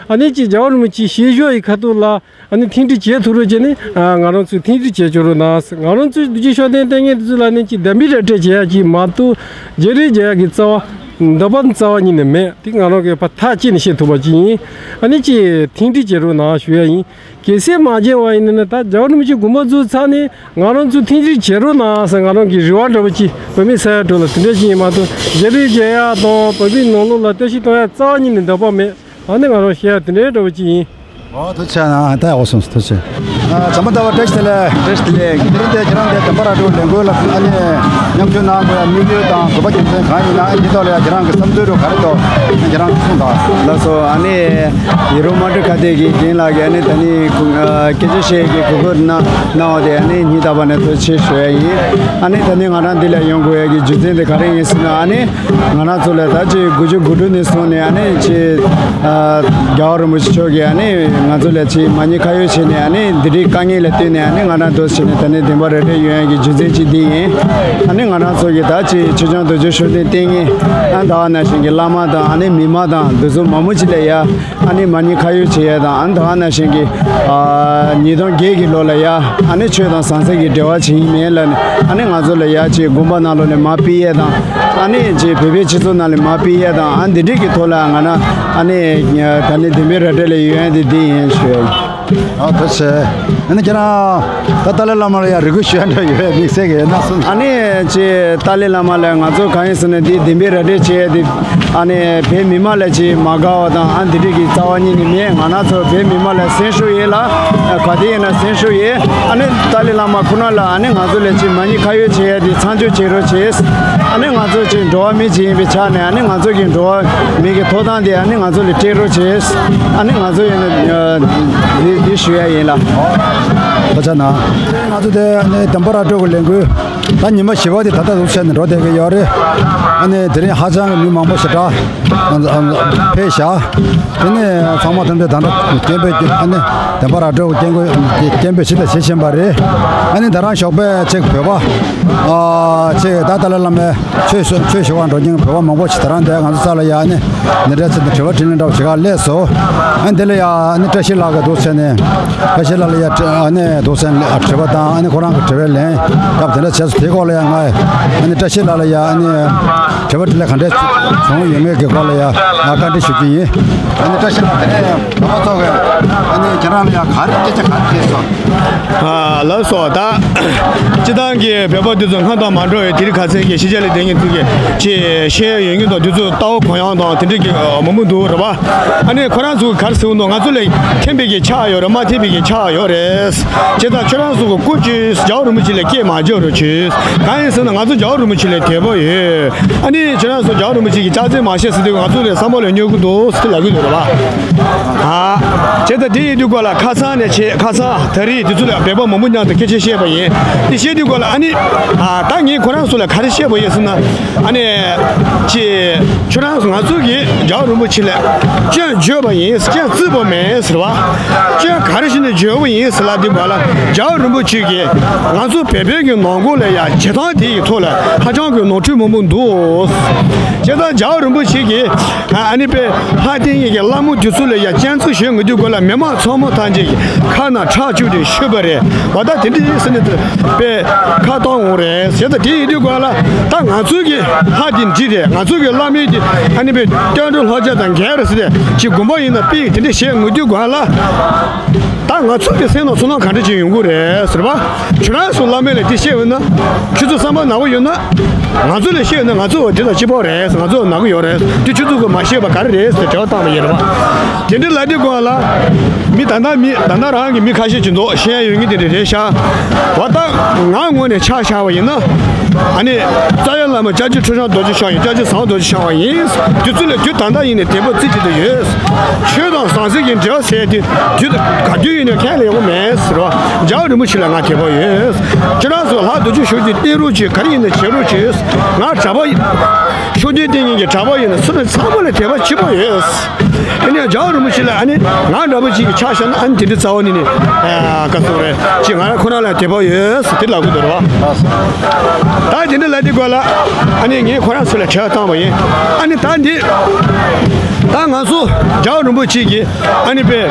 ཨ་ནི་ཅིག་རྒྱལ་བ་རིན་པོ་ཆེའི་བཤད་ཕྱོགས་ཡི་ཁ་ཐུག་ལ། ཨ་ནི་མཐུན་སྒྲིལ་བྱེད་ཐུབ་རོགས་བྱས་ནས་ང་རང་ཚོས་མཐུན་སྒྲིལ་བྱེད་ཆོག་རོགས་གནང་། ང་རང་ཚོའི་འདུ་བྱེད་ཤོག་ལྡན་ལྟས་ངན་དེ་ཚོ་ལ་ནི་ཅིག་དམ་པའི་ར་སྤྲོད་བྱེད་ཡ་ཅིག་མ་གཏོགས་རྒྱ་རིགས་རྒྱ་ཡ་གི་རྩ་བ་འདོད་པ་རྩ་བ་ཉིད་ནས་མེད། དེ་ང་རང་གིས་ཕར་ཐག་བཅད་ནས་བཤད་ཐུབ་པ་ཅིག་ཡིན། ཨ་ནི་ཅིག་མཐུན་སྒྲིལ་བྱེད་རོགས་གནང་ཞུ་ཡ་ཡིན། གལ་སྲིད་མ་བྱས་པ་ཡིན་ན་ད་རྒྱལ་བ་རིན་པོ་ཆེ་དགོངས་པ་རྫོགས་ཚར་ནས་ང་རང་ཚོས་མཐུན་སྒྲིལ་བྱེད་རོགས་གནང་ཟེར་ང་རང་གི་རེ་བ་འདྲ་པོ་ཅིག་བོད་མི་ས་ཡ་དྲུག་ལ་དེ་འདྲ་ཅིག་ཡིན་མ་གཏོགས་རྒྱ་རིགས་རྒྱ་ཡ་དང་བོད་མིའི་ནང་ལོགས་ལ་བརྟག་ཞིབ་གཏོང་ཡ་རྩ་བ་ཉིད་ནས་འདོད་པ་མེད། ཨ་ནི་ང་རང་བཤད་ཡ་དེ་འདྲའི་འདྲ་པོ་ཅིག་ཡིན། ཨོ་ཐུགས་རྗེ་ཆེ་གནང་། ད་ཡག་པོ་གསུངས་སོང་། ཐུགས་རྗེ་ཆེ། ཨ་བྱམས་པ་ཟླ་བ་བཀྲ་ཤིས་བདེ་ལེགས། བཀྲ་ཤིས་བདེ་ལེགས། དེ་རིང་དེ་ཁྱེད་རང་དེ་འདམ་པ་ར་སྤྲོད་ལས་འགུལ་ལ་ཨ་ནི་མཉམ་ཞུགས་གནང་དགོས་ཡ་དམིགས་ཡུལ་དང་དགོས་པ་རྒྱུ་མཚན་གང་ཡིན་ན། ཨ་འདི་ཐོག་ལ་ཡ་ཁྱེད་རང་གི་བསམ་ཚུལ་རུ་ག་རེ་འདུག་ཁྱེད་རང་གིས་གསུངས་དང་། ལགས་སོ། ཨ་ནི་ཡེ་རུ་མ་ཏྲི་ཁ་བརྡའི་གི་རྒན་ལགས་ཀྱིས་ཨ་ནི་ད་ནི་སྐད་ཆ་བཤད་ཀྱི་གོ་སྐབས་གནང་གནང་བ་དེ་ཨ་ནི་སྙིང་ཐག་པ་ནས་ཐུགས་རྗེ་ཆེ་ཞུ་ཡ་ཡིན། ཨ་ནི་ད་ནི་ང་རང་འདི་ལ་ཡོང་དགོས་ཡ་གི་རྒྱུ་མཚན་དེ་ག་རེ་ཡིན་ཟེར་ན། ཨ་ནི་ང་རང་ཚོ་ལ་ད་ཅིག་དགུ་བཅུ་གོ་དྲུག་ནས་བཟུང་ནས་ཨ་ནི་ཅིག་ཨ་རྒྱལ་བ་རིན་པོ་ཆེ་མཆོག་གིས་ཨ་ནི་ང་ཚོ་ལ་ཅིག་མ་ཉེས་ཁ་གཡོགས་བྱས་ནས། ཨ་ནི་འདི་འདྲའི་དཀའ་ངལ་ལ་བརྟེན་ནས་ཨ་ནི་ང་རང་འདུག་སེ་བྱས་ནས་ད་ནི་བདེན་པ་ར་སྤྲོད་ཡོང་ཡ་གི་རྒྱུ་མཚན་ཅིག་འདི་ཡིན། ཨ་ནི་ང་རང་ཚོ་གི་ད་ཅིག་ཆོས་སྐྱོང་རྡོ་རྗེ་ཤུགས་ལྡན་ལྟས་ངན་ཨ་ད་ག་ནང་བཞིན་གྱི་བླ་མ་དང་ཨ་ནི་མི་མང་དང་འདི་ཚོ་མང་པོ་ཅིག་ལ་ཡ་ཨ་ནི་མ་ཉེས་ཁ་གཡོགས་བྱེད་ཡ་དང་། ཨ་ནི་ད་ག་ནང་བཞིན་གྱི་ཨ་ཉིས་སྟོང་བརྒྱད་ཀྱི་ལོ་ལ་ཡ་ཨ་ནི་ཆོས་དང་ཟང་ཟིང་གི་འབྲེལ་བ་བྱེད་ཀྱི་མེད་ལབ་ནས། ཨ་ནི་ང་ཚོ་ལ་ཡ་ཅིག་དགོན་པ་ནང་ལོགས་ནས་མར་ཕུད་ཡས་དང་། ཨ་ནི་ཅིག་བོད་པའི་སྤྱི་ཚོགས་ནང་ལ་མར་ཕུད་ཡས་དང་། ཨ་འདི་འདྲས་ཀྱི་ཐོག་ལ་ང་རང་ཨ་ནི་ད་ནི་བདེན་པའི་ར་སྤྲོད་ལ་ཡོང་ཡ་དེ་འདི་ཡིན་ཞུ་ཡ་ཡིན། ཨ་ཐུགས་རྗེ་ཆེ། ཨ་ནི་ཁྱེད་རང་ད་ཏཱ་ལའི་བླ་མ་ལ་ཡང་རེ་སྐུལ་ཞུ་ཡ་འདྲ་ཡོད་པ་དམིགས་བསལ་གྱི་ཡོད་ན་གསུངས། ཨ་ནི་ཅེ་ཏཱ་ལའི་བླ་མ་ལ་ང་ཚོ་གང་ཡིན་ཟེར་ན་འདི་བདེན་པའི་ར་སྤྲོད་བྱེད་ཡ་འདི་ཨ་ནི་བོད་མི་མང་ལ་ཅེ་མ་དགའ་བ་དང་ཨ་འདི་འདྲ་གི་རྩ་བ་ཉིད་ནས་མེད། ང་རང་ཚོ་བོད་མི་མང་ལ་སེམས་ཤུགས་ཡོད་ལ་ག་དེ་ཡིན་ན་སེམས་ཤུགས་ཡོད། ཨ་ནི་ཏཱ་ལའི་བླ་མ་ཁོ་ན་ལ་ཨ་ནི་ང་ཚོ་ལ་ཅེ་མ་ཉེས་ཁ་གཡོགས་བྱེད་ཡ་འདི་མཚམས་འཇོག་བྱེད་རོགས་བྱེད། ཨ་ནི་ང་ཚོ་ཅེ་འགྲོ་བ་མི་ཅིག་ཡིན་པའི་ཆ་ནས་ཨ་ནི་ང་ཚོ་གི་འགྲོ་བ་མི་གི་ཐོབ་ཐང་དེ་ཨ་ནི་ང་ཚོ་ལ་སྤྲད་རོགས་བྱེད། ཨ་ནི་ང་ཚོ་ཡིན་ན་འདི་འདི་ཞུ་ཡ་ཡིན་ལ། ད་ཆ་ན་ང་ཚོ་དེ་ཨ་ནི་བདེན་པ་ར་སྤྲོད་ཀྱི་ལས་འགུལ་ད་ཉི་མ་བཞི་པ་དེ་ད་ལྟ་འདུག་བྱས་ནས་འགྲོ་བསྡད་ཀྱི་ཡོད་རེད། ཨ་ནི་དེ་རིང་ཧ་ཅང་གི་མི་མང་པོ་ཞེ་དྲག་ཕེབས་ཤག་དེ་ནས་ཚང་མ་ཐམས་ཅད་ད་ལྟ་སྐད་འབོད་ཀྱི་ཨ་ནི་བདེན་པ་ར་སྤྲོད་ཀྱི་སྐད་འབོད་ཞིག་ད་བྱེད་བཞིན་པ་རེད། ཨ་ནི་ད་རང་ཞོགས་པའི་ཅིག་བོད་པ་ཨ་ཅིག་ད་ཏཱ་ལའི་བླ་མའི་ཆོས་ཆོས་ཞུ་བར་འགྲོ་མཁན་བོད་པ་མང་པོ་ཞིག་ད་རང་དེ་ང་ཚོ་ས་ལ་ཡ་ཨ་ནི་འདི་འདྲ་ཚེ་འདི་དྲི་བ་དྲིས་ལན་འདྲ་བོ་ཞིག་ག་སླེབས་སོང་། ཨ་ནི་དེ་ལ་ཡ་ཨ་ནི་བཀྲ་ཤིས་ལགས་ཀྱི་འདུག་ཟེར་ནས་བཀྲ་ཤིས་ལགས་ལ་ཡ་ཨ་ནི་འདུག་ཟེར་ནས་དྲི་བ་དང་ཨ་ནི་ཁོ་རང་གི་དྲི་བའི་ལན་རྒྱབ་དེ་འདྲ་བྱས་སོང་། དེའི་སྐོར་ལ་ཡ་ང་ཨ་ནི་བཀྲ་ཤིས་ལགས་ལ་ཡ་ཨ་ནི་དྲི་བ་དྲིས་ལན་ག་འདྲ་བྱུང་ཡོད་མེད་ཀྱི་སྐོར་ལ་ཡ་ང་བཀའ་འདྲི་ཞུ་རྒྱུ་ཡིན། ཨ་ནི་བཀྲ་ཤིས་ལགས་དེ་ནས་བོད་པ་ཚོ་གི་ཨ་ནི་ཁྱེད་རང་ལ་ཡ་ག་རེ་སྐད་ཆ་ག་རེ་དྲིས་སོང་། ཨ་ལགས་སོ། ད་སྤྱི་བཏང་གི་བོད་པ་འདི་ཚོ་སྔར་དང་མ་འདྲ་བའི་དེ་རིང་ཁ་སང་གི་ཕྱི་རྒྱལ་ལ་བསྡད་མཁན་ཚོ་གི་ཅེས་བཤད་ཡོད་མཁན་དང་དེ་ཚོ་ལྟ་བ་གུ་ཡངས་དང་དེ་འདྲ་གི་མང་པོ་འདུག་རེད་པ། ཨ་ནི་ཁོ་རང་ཚོ་ག་རེ་ཟེར་གྱི་འདུག་ང་ཚོ་ལས་མཁྱེན་པའི་གི་ཕྱག་ཡོད་རེད། མ་མཁྱེན་པའི་གི་ཕྱག་ཡོད་རེད། བྱས་ཙང་ཁྱོད་རང་ཚོ་གི་སྐུ་མཁྱེན། རྒྱལ་བ་རིན་པོ་ཆེ་ལ་སྐད་མ་རྒྱག་རོགས་བྱོས། གང་ཡིན་ཟེར་ན་ང་ཚོ་རྒྱལ་བ་རིན་པོ་ཆེ་ལ་དད་པ་ཡོད། ཨ་ནི་ཁྱོད་རང་ཚོ་རྒྱལ་བ་རིན་པོ་ཆེ་གི་ཕྱག་འཚལ་མ་བྱས་ཟེར་དུས་ང་ཚོ་ལ་བསམ་བློ་ལ་སྙོར་གི་འདུག་ཟེར་ལབ་གི་འདུག་རེད་པ། ཨ། བྱས་ཙང་དེ་ཡིན་དུས་སྐོར་ལ་ཁ་སང་ནས་བྱས་ཁ་སང་ད་རེས་དེ་ཚོ་ལ་བོད་པ་མང་པོ་མཉམ་དུ་སྐད་ཆ་བཤད་པ་ཡིན། དེ་བཤད་དུས་སྐོར་ལ་ཨ་ནི་ཨ་ད་ངས་ཁོ་རང་ཚོ་ལ་ག་རེ་བཤད་པ་ཡིན་ཟེར་ན། ཨ་ནི་ཅེ་ཁྱོད་རང་ང་ཚོ་གིས་རྒྱལ་བ་རིན་པོ་ཆེ་ལ་སྐྱོན་བརྗོད་པ་ཡིན། སྐྱོན་བརྩིས་པ་མེད་ཟེར་བ། སྐྱོན་ག་རེ་བྱས་ནས་བརྗོད་པ་ཡིན་ཟེར་ལབ་དུས་སྐོར་ལ་རྒྱལ་བ་རིན་པོ་ཆེ་གིས་ང་ཚོ་བོད་པའི་གི་ནང་ཁུལ་ལ་ཡ་བྱེད་སྟངས་དེ་ཡི་ཐོག་ལ་ཧ་ཅང་གི་ནོར་འཁྲུལ་མང་པོ་འདུག་བྱས་ཙང་རྒྱལ་བ་རིན་པོ་ཆེ་གིས་ཨ་ནི་པའི་ལྷ་ལྡན་གྱི་བླ་མ་དེ་ཚོ་ལ་ཡ་སྐྱོན་འཛུགས་བྱེད་དགོས་དུས་སྐོར་ལ་མི་མང་ཚང་མ་ཐམས་ཅད་ཀྱི་ཁ་ནང་ཁྲག་བཅུག་སྟེ་ཤོད་པ་རེད། འོ་ད་དེ་འདྲ་ཡིན་ཟེར་ནས་དཔེ་ཁ་གཏོང་འོང་རེད་ཟེར། ད་དེ་ཡིན་དུས་སྐོར་ལ་ད་ང་ཚོའི་གི་ལྷ་དེ་འདི་རེད། ང་ཚོའི་གི་བླ་མའི་དེ་ཨ་ནི་པའི་བསྟན་འགྲོ་ལྷོ་རྒྱ་དང་འགལ་རེད་ཟེར་ཏེ་ཅིག་དགོན་པ་ཡིན་ན་དཔེ་དེ་འདྲ་བྱེད་འོང་དུས་སྐོར་ལ། ད་ང་ཚོ་གི་སེམས་ནང་ཚོར་སྣང་ག་འདྲ་ཅིག་ཡོང་གི་རེད་ཟེར་བ། ཁྱོད་རང་ཚོ་བླ་མ་ལ་དེ་བཤད་འོང་ན། ཁྱོད་ཚོ་བསམ་པ་ནག་པོ་ཡོད་ན། ང་ཚོ་ལ་བཤད་འོང་ན་ང་ཚོ་འདི་དང་གཅིག་པ་རེད། ང་ཚོ་ནག་པོ་ཡོད་རེད། དེ་ཁྱོད་ཚོ་གིས་མ་ཤེས་པ་ག་རེ་རེད་ཟེར་དྲི་བ་བཏང་བ་ཡིན་རེད་པ། དེ་འདྲ་ལབ་དུས་སྐོར་ལ། མི་ད་ལྟ་མི་ད་ལྟ་རང་གི་མི་ཁ་ཤས་ཅིག་འདུག་བཤད་ཡ་ཡོད་མཁན་དེ་འདྲ་རེད་ཤག་འོ་ད་ང་ངོས་ནས་ཆ་བཞག་པ་ཡིན་ན། ཨ་ནི། རྩ་བའི་བླ་མ་སྐྱབས་རྗེ་ཁྲི་བྱང་རྡོ་རྗེ་འཆང་ཡིན། སྐྱབས་རྗེ་ཟམ་གདོང་རྡོ་རྗེ་འཆང་བ་ཡིན། དེ་ཚོ་ལ་དུས་ད་ལྟ་ཡིན་ནས་དད་པ་རྩེ་གཅིག་ཏུ་ཡོད། ཆོས་དང་ཟང་ཟིང་གི་འབྲེལ་བ་ཟེར་དེ་དུས་ག་དུས་ཡིན་ནས་ཁས་ལེན་ཡོང་མེད་ཟེར་བ། རྒྱལ་བ་རིན་པོ་ཆེ་ལ་ང་དད་པ་ཡོད། ཁྱེད་རང་ཚོ་ལྷ་རྡོ་རྗེ་ཤུགས་ཀྱིས་བསྟེན་རོགས་བྱེད། ག་རེ་ཡིན་ནས་བྱེད་རོགས་བྱེད། ང་གྲྭ་པ་ཡིན། ཤུགས་ལྡན་བསྟེན་མཁན་གྱི་གྲྭ་པ་ཡིན་ན་སུ་ལ་ཚང་མ་ལ་དད་པ་ཆེན་པོ་ཡོད། ཨ་ནི་རྒྱལ་བ་རིན་པོ་ཆེ་ལ་ཨ་ནི་ང་འདྲ་པོ་ཅིག་གི་ཆ་བཞག་ན་ཨ་ནི་དེ་འདྲ་རྩ་བ་ནས་ནི་ཨ་ག་ཟེར་རེད་ཅིག་ང་རང་ཁོ་རང་ལ་དད་པ་ཡོད་ཟེར་དེ་ལབ་དགོས་འདུག་རེད་བ། ད་དེ་འདྲ་ལབ་དུས་སྐོར་ལ་ཨ་ནི་ངས་ཁོ་རང་ཚོ་ལ་དྲི་བ་བཏང་བ་ཡིན། ཨ་ནི་ད་འདི་ད་ང་ཚོ་རྒྱལ་བ་རིན་པོ་ཆེ་གི་ཨ་ནི་པའི་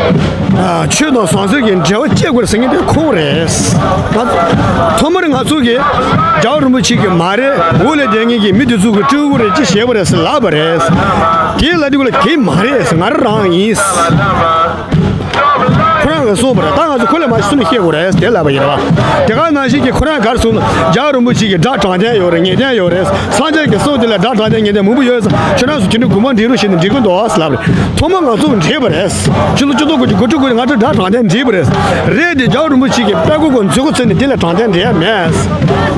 ཨ་ཆོས་དང་ཟང་ཟིང་གི་འབྲེལ་བ་བཅད་དགོས་ཟེར་མཁན་དེ་ཁོང་རེད། ང་ཐོག་མར་ང་ཚོ་གི་རྒྱལ་བ་རིན་པོ་ཆེ་གི་མ་རེད། འོག་ལ་བསྡད་མཁན་གྱི་མི་དེ་ཚོ་གི་སྤྲུལ་སྐུ་རེད་ཅེས་བཤད་པ་རེད་ཟེར་ལབ་པ་རེད། དེ་ལབ་དུས་སྐོར་ལ་དེ་མ་རེད་ཟེར། ང་རང་རང་ཡིན། ཁོ་རང་གིས་གསུངས་པ་རེད། ད་ང་ཚོ་ཁོ་ལས་མ་ཤེས་སུ་ནས་བཤད་དགོས་རེད་དེ་ལབ་པ་ཡིན་རེད་བ། དེ་ག་ནང་བཞིན་གྱི་ཁོ་རང་ག་རེ་གསུངས་ན་རྒྱལ་བ་རིན་པོ་ཆེ་གི་སྒྲ་དྲང་བདེན་ཡོད་རེད། ངེས་བདེན་ཡོད་རེད། སངས་རྒྱས་ཀྱི་གསུང་དེ་ལ་སྒྲ་དྲང་བདེན་ངེས་བདེན་མང་པོ་ཡོད་ཟེར། ཁྱོད་རང་ཚོ་དེ་འདྲའི་དགོངས་པ་འགྲིག་རོགས་བྱས་ནས་འགྲིག་གི་འདུག་ཟེར་ལབ་པ་རེད། ཐོག་མར་ང་ཚོ་འགྲིག་པ་རེད། ཕྱི་ལོ་ཆིག་སྟོང་དགུ་བརྒྱ་དགུ་བཅུ་གོ་གཅིག་ང་ཚོ་སྒྲ་དྲང་བདེན་འགྲིག་པ་རེད། རེད་དེ་རྒྱལ་བ་རིན་པོ་ཆེ་གི་དཔལ་སྐུ་གོ་མཛད་སྒོ་བརྩིས་ནས་དེ་ལ་དྲང་བདེན་འགྲིག་ཡ་མེད།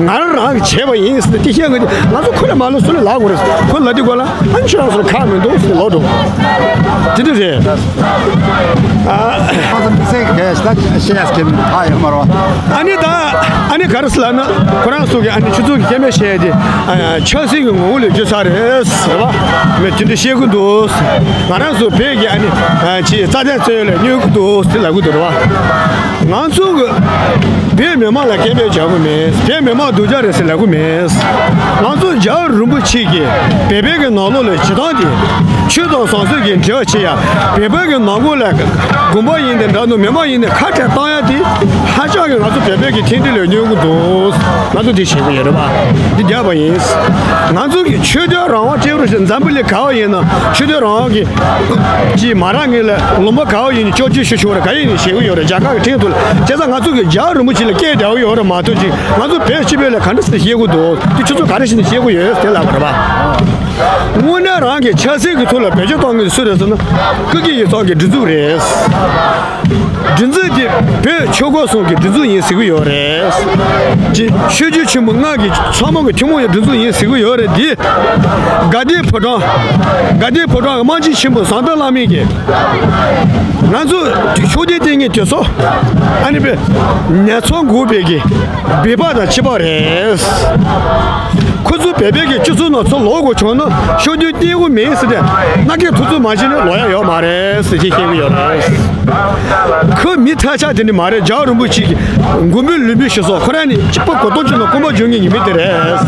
ང་རང་རང་གིས་བྱས་པ་ཡིན་ཟེར་ནས་དེ་བཤད་དགོས་དེ་ང་ཚོ་ཁོ་ལས་མ་ལོ་སུ་ལས་ལབ་དགོས་རེད། ཁོ་ལབ་དུས་སྐོར་ལ་ཨ་ནི་ཁྱོད་རང་ཚོར་ཁག་མི་འདུག་ཟེར་ལབ་འགྲོ། དེ་འདྲ་རེད། ཨ་ཁོང་ཚོ་དམིགས་བསལ་གྱི་གལ་ཆེ་ད་བཤད་ཡ་སྐད་མི་ཧ་ཡོད་མ་རེད་བ། ཨ་ནི་ད་ཨ་ནི་ག་རེ་ཟེར་ལབ་ན་ཁོ་རང་ཚོ་གི་ཨ་ནི་ཆུ་ཚོད་ཀྱི་སྐད་མེད་བཤད་ཡ་དེ་ཨ་ཆབ་སྲིད་ཀྱི་ངོ་བོ་ལས་བརྒྱུད་ས་རེད་ཟེར་བ། མི་དེ་འདྲ་བཤད་གི་འདུག་ང་རང་ཚོ་བོད་ཀྱི་ཨ་ནི་ཨ་ཅིག་རྩ་དོན་རྩོད་ཡ་ལ་གནོད་གི་འདུག་ཟེར་ལབ་གི་འདུག་རེད་བ། ང་ཚོ་གི་བོད་མི་མང་ལ་སྐད་འབོད་རྒྱག་གི་མེད། བོད་མི་མང་སྡུག་ཅག་རེད་ཟེར་ལབ་གི་མེད། ང་ཚོ་རྒྱལ་བ་རིན་པོ་ཆེ་གིས་བོད་པའི་གི་ནང་ལོགས་ལ་བྱེད་སྟངས་དེ་ཆོས་དང་ཟང་ཟིང་གི་འབྲེལ་བ་བྱེད་ཡ། བོད་པའི་གི་ནང་ཁུལ་ལ་དགོན་པ་ཡིན་ཏེ་འདྲ་འདུག་མི་མང་ཡིན་ཏེ་ཁ་བྲལ་བཏང་ཡ་དེ་ ཧ་ཅང་གི་ང་ཚོ་བོད་པའི་གི་ཐེངས་འདི་ལས་ཉོ་གི་འདུག་ང་ཚོ་འདི་བྱེད་གི་ཡོད་རེད་པ། འདི་རྒྱབ་པ་ཡིན། ང་ཚོ་གི་ཆོས་དད་རང་དབང་སྤྲད་རོགས་ཞེས། འཛམ་བུ་གླིང་ག་བ་ཡིན་ན་ཆོས་དད་རང་དབང་གི་ཅིག་མ་རག་ངེས་ལ་ལུང་པ་ག་བ་ཡིན་ནས་ཅོག་ཅིག་ཞུ་ཆོག་རེད། ག་ཡིན་ནས་བྱེད་གི་ཡོད་རེད། རྒྱ་གར་གི་ཁྲིམས་ཐོག་ལ། བྱས་ཙང་ང་ཚོ་གི་རྒྱལ་བ་རིན་པོ་ཆེ་ལ་སྐད་བརྡ་གི་ཡོད་རེད་མ་གཏོགས། ཅིག་ང་ཚོ་བོད་སྤྱི་པའི་ལ་ག་འདྲ་སེ་བཤད་གི་འདུག་དེ་ཁྱོད་ཚོ་ག་རེ་བྱས་ནས་བཤད་གི་ཡོད་དེ་ལབ་པ་རེད་པ། དངོས་གནས་རང་གི་ཆབ་སྲིད་ཀྱི་ཐོག་ལ་བེད་སྤྱོད་གཏོང་མཁན་སུ་རེད་ཟེར་ན། ཀུ་ཀི་ཡིག་ཚང་གི་སྒྲིག་འཛུགས་རེད། སྒྲིག་འཛུགས་དེ་བོད་ཆོལ་ཁ་གསུམ་གྱི་སྒྲིག་འཛུགས་ཡིན་ཟེར་གྱི་ཡོད་རེད། ཅེས་ཆོས་བརྒྱུད་ཆེན་པོ་ལྔ་གི་ཚང་མ་གི་ཐུན་མོང་གི་སྒྲིག་འཛུགས་ཡིན་ཟེར་གྱི་ཡོད་རེད། དེ་དགའ་ལྡན་ཕོ་བྲང་། དགའ་ལྡན་ཕོ་བྲང་གི་དབང་ཆེན་ཆེན་པོ་ཟམ་གདོང་བླ་མའི་གི། ང་ཚོ་ཤུགས་ལྡན་བསྟེན་མཁན་དེ་ཚོ་ཨ་ནི་པའི་ནེ་ཙོ་འགོ་པའི་གི་སྦལ་པ་དང་ཁྱི་པ་རེད། ཁོ་ཚོ་བོད་པའི་གི་སྤྱི་ཚོགས་ནང་ཚུར་ལོག་དགོས་བྱུང་ན་ཤུགས་ལྡན་བསྟེན་དགོས་མིན་ཟེར་ཏེ། མནའ་སྐྱེལ་ཐུབ་ཚོད་མ་བྱས་ན་ལོག་ཡ་ཡོད་མ་རེད་ཟེར་ཅིག་བཤད་གི་ཡོད་རེད། ཁོ་མི་ཐ་ཆད་དེ་འདྲ་མ་རེད། རྒྱལ་བ་རིན་པོ་ཆེ་གི་མགོན་པོ་ལུས་པོ་ཞིག་སོགས་ཁོ་རང་ནི་སྐྱེས་པ་གོ་ལྟོ་གཅིག་ནང་སྐུ་འབག་འཇོག་མཁན་གྱི་མི་དེ་རེད།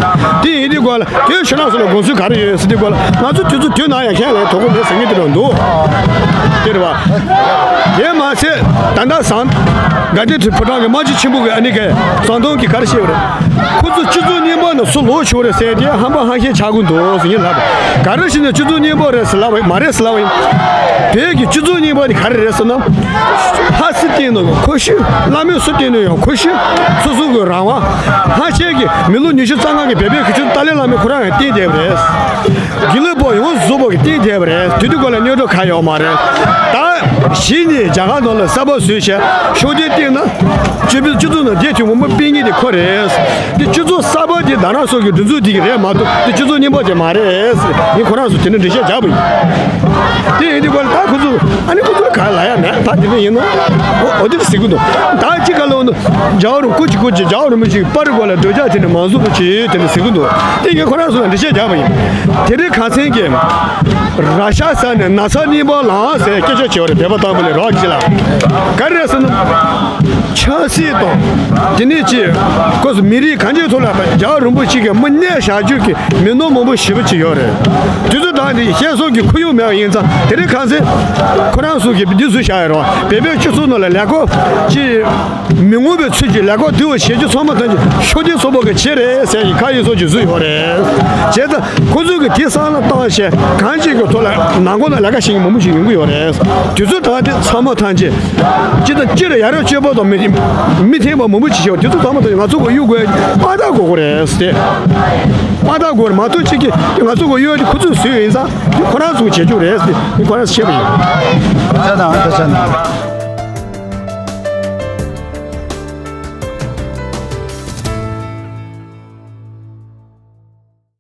དེ་ཡིན་དུས་སྐོར་ལ་དེ་ཁྱོད་རང་ཚོ་ལ་དགོངས་ཚུལ་ག་རེ་ཡོད་ཟེར་དུས་སྐོར་ལ། ང་ཚོ་དུས་ཚོད་དུས་ནང་ཡང་ཁས་ལེན་དོ་དགོས་མེད་ཟེར་མཁན་དེ་འདྲ་འདུག་དེ་རེད་བ། དེ་མ་ཟད་ད་ལྟ་ཟམ་དགའ་ལྡན་ཕོ་བྲང་གི་དབང་ཆེན་ཆེན་པོ་གི་ཨ་ནི་གི་ཟམ་གདོང་གིས་ག་རེ་བཤད་པ་རེད། ཁོ་ཚོ་སྤྱི་ཚོགས་རྙིང་པ་ནང་ཚུར་ལོག་ཆོག་རེད་ཟེར་དེ་ཧམ་པ་ཧམ་བཤད་ཆགས་ཀྱི་འདུག་ཟེར་ངས་ལབ་པ། ག་རེ་བྱས་ནས་སྤྱི་ཚོགས་རྙིང་པ་རེད་ཟེར་ལབ་པ་མ་རེད་ཟེར་ལབ་པ་ཡིན། བོད་ཀྱི་སྤྱི་ཚོགས་རྙིང་པ་དེ་ག་རེ་རེད་ཟེར་ན། ལྷ་སའི་སྟེང་ནང་གི་ཁོ་ཤུ། བླ་མའི་སུ་བསྟེན་ནས་ཡང་ཁོ་ཤུ། སོ་སོ་གི་རང་དབང་ཧ་ཤེད་ཀྱི་མི་ལོ་ཉི་ཤུ་རྩ་ལྔ་གི་བོད་པའི་གི་ཆུ་ཏཱ་ལའི་བླ་མས་ཁོ་རང་ཡང་བསྟེན་བསྡད་པ་རེད། དགེ་ལུགས་པ་ཡོངས་རྫོགས་པ་གི་བསྟེན་བསྡད་པ་རེད། དེ་དུས་སྐོར་ལ་སྙན་སྒྲོན་ག་ཡོད་མ་རེད། ད་གཞི་ནས་རྒྱ་གར་ནང་ལ་གསར་པ་བཟོས་བྱས་ཤུགས་ལྡན་བསྟེན་ན། སྤྱི་པའི་སྤྱི་ཚོགས་ནང་བསྡད་ཐུབ་མང་པོ་སྤེལ་མཁན་དེ་ཁོ་རེད། དེ་སྤྱི་ཚོགས་གསར་པ་དེ་རྡ་རམ་ས་ལ་གི་སྒྲིག་འཛུགས་དེ་གི་རེད་མ་གཏོགས་དེ་སྤྱི་ཚོགས་རྙིང་པ་དེ་མ་རེད། ངས་ཁོ་རང་ཚོ་དེ་འདྲ་འགྲེལ་བཤད་རྒྱག་པ་ཡིན། དེ་ཡིན་དུས་སྐོར་ལ་ད་ཁོ་ཚོ་ཨ་ནི་ཁོ་ཚོ་ལ་ག་ལ་ཡ་མེད། ད་དེ་འདྲ་ཡིན་ནོ། འོ་འོ་དེ་ཟེར་གི་འདུག་ད་ཅི་ག་ལ་འོ་ནོ། རྒྱལ་བ་རིན་པོ་ཆེ་སྐུ་མཁྱེན། རྒྱལ་བ་རིན་པོ་ཆེ་གི་པར་སྐོར་ལ་འདོད་ཆགས་དེ་འདྲ་མང་ཟུག་རུ་བྱེད་དེ་འདྲ་ཟེར་གི་འདུག་དེ་ངས་ཁོ་རང་ཚོ་ལ་འགྲེལ་བཤད་རྒྱག་པ་ཡིན། དེ་རིང་ཁ་སང་གི་ར་ཤ་ཟ་ནས་ན་ཚ་རྙིང་པ་ལངས་ཟེར་སྐད་ཆ་བྱས་པ་རེད། བོད་པ་དང་པོ་ལས་རོགས་ཀྱི་ལ་ག་རེ་རེད་ཟེར་ན། ཆབ་སྲིད་དང་དེ་ནས་ཅི་ཁོ་ཚོ་མི་རིགས་གང་ཅིའི་ཐོག་ལ་རྒྱལ་བ་རིན་པོ་ཆེ་གི་མི་གནས་བཞག་རྒྱུ་གི་མི་ནོར་མང་པོ་ཞེ་པོ་ཅིག་ཡོད་རེད། དེ་ཚོ་དང་དེ་བཤད་སྲོལ་གྱི་ཁོར་ཡུག་མེད་པ་ཡིན་ཙང་། དེ་རིང་ཁ་སང་ཁོ་རང་ཚོ་གི་འདི་བཟོས་བཞག་ཡོད་རེད་བ། བོད་པའི་སྤྱི་ཚོགས་ནང་ལ་ལས་ཀ་ཅི་མི་ངོམས་པའི་ཚུལ་གྱིས་ལས་ཀ་དེ་བ་བྱེད་རྒྱུ་ཚང་མ་ཐམས་ཅད་ཤུགས་ལྡན་ཚོགས་པ་གི་བྱེད་རེད་ཟེར་གྱི་ཁ་ཡིག་སོགས་ཀྱི་བཟོས་ཡོད་རེད། བྱས་ཙང་ཁོ་ཚོ་གི་དེ་བསམ་བློ་བཏང་བྱས་གང་ཅིའི་ཐོག་ལ་ནང་ཁོ་ན་ལས་ཀ་བྱེད་མཁན་མང་པོ་ཞིག་ཡོང་གི་ཡོད་རེད། དེ་ཚོ་དང་དེ་ཚང་མ་ཐམས་ཅད་སྤྱི་དང་སྤྱི་ལ་ཡ་རབས་སྤྱོད་པ་དང་མི་མི་མཐུན་པ་མང་པོ་ཞིག་བྱས་པ་དེ་ཚོ་ཚང་མ་ཐམས་ཅད་ང་ཚོ་གི་གཡུག་དགོས། དཔང་རྟགས་དགོས་ཀྱི་རེད་ཟེར། དཔང་རྟགས་དགོས་རེད་མ་གཏོགས་གཅིག་གིས་ང་ཚོ་གི་གཡུག་དེ་ཁོ་ཚོས་བཟོས་ཡིན་ཙང་དེ་ཁོ་རང་ཚོ་གི་བྱེད་རྒྱུ་རེད་ཟེར། དེ་ཁོ་རང་ཚོས་བྱས་པ་ཡིན། ཁ་ཆ་དང་ཁ་ཆ་ན།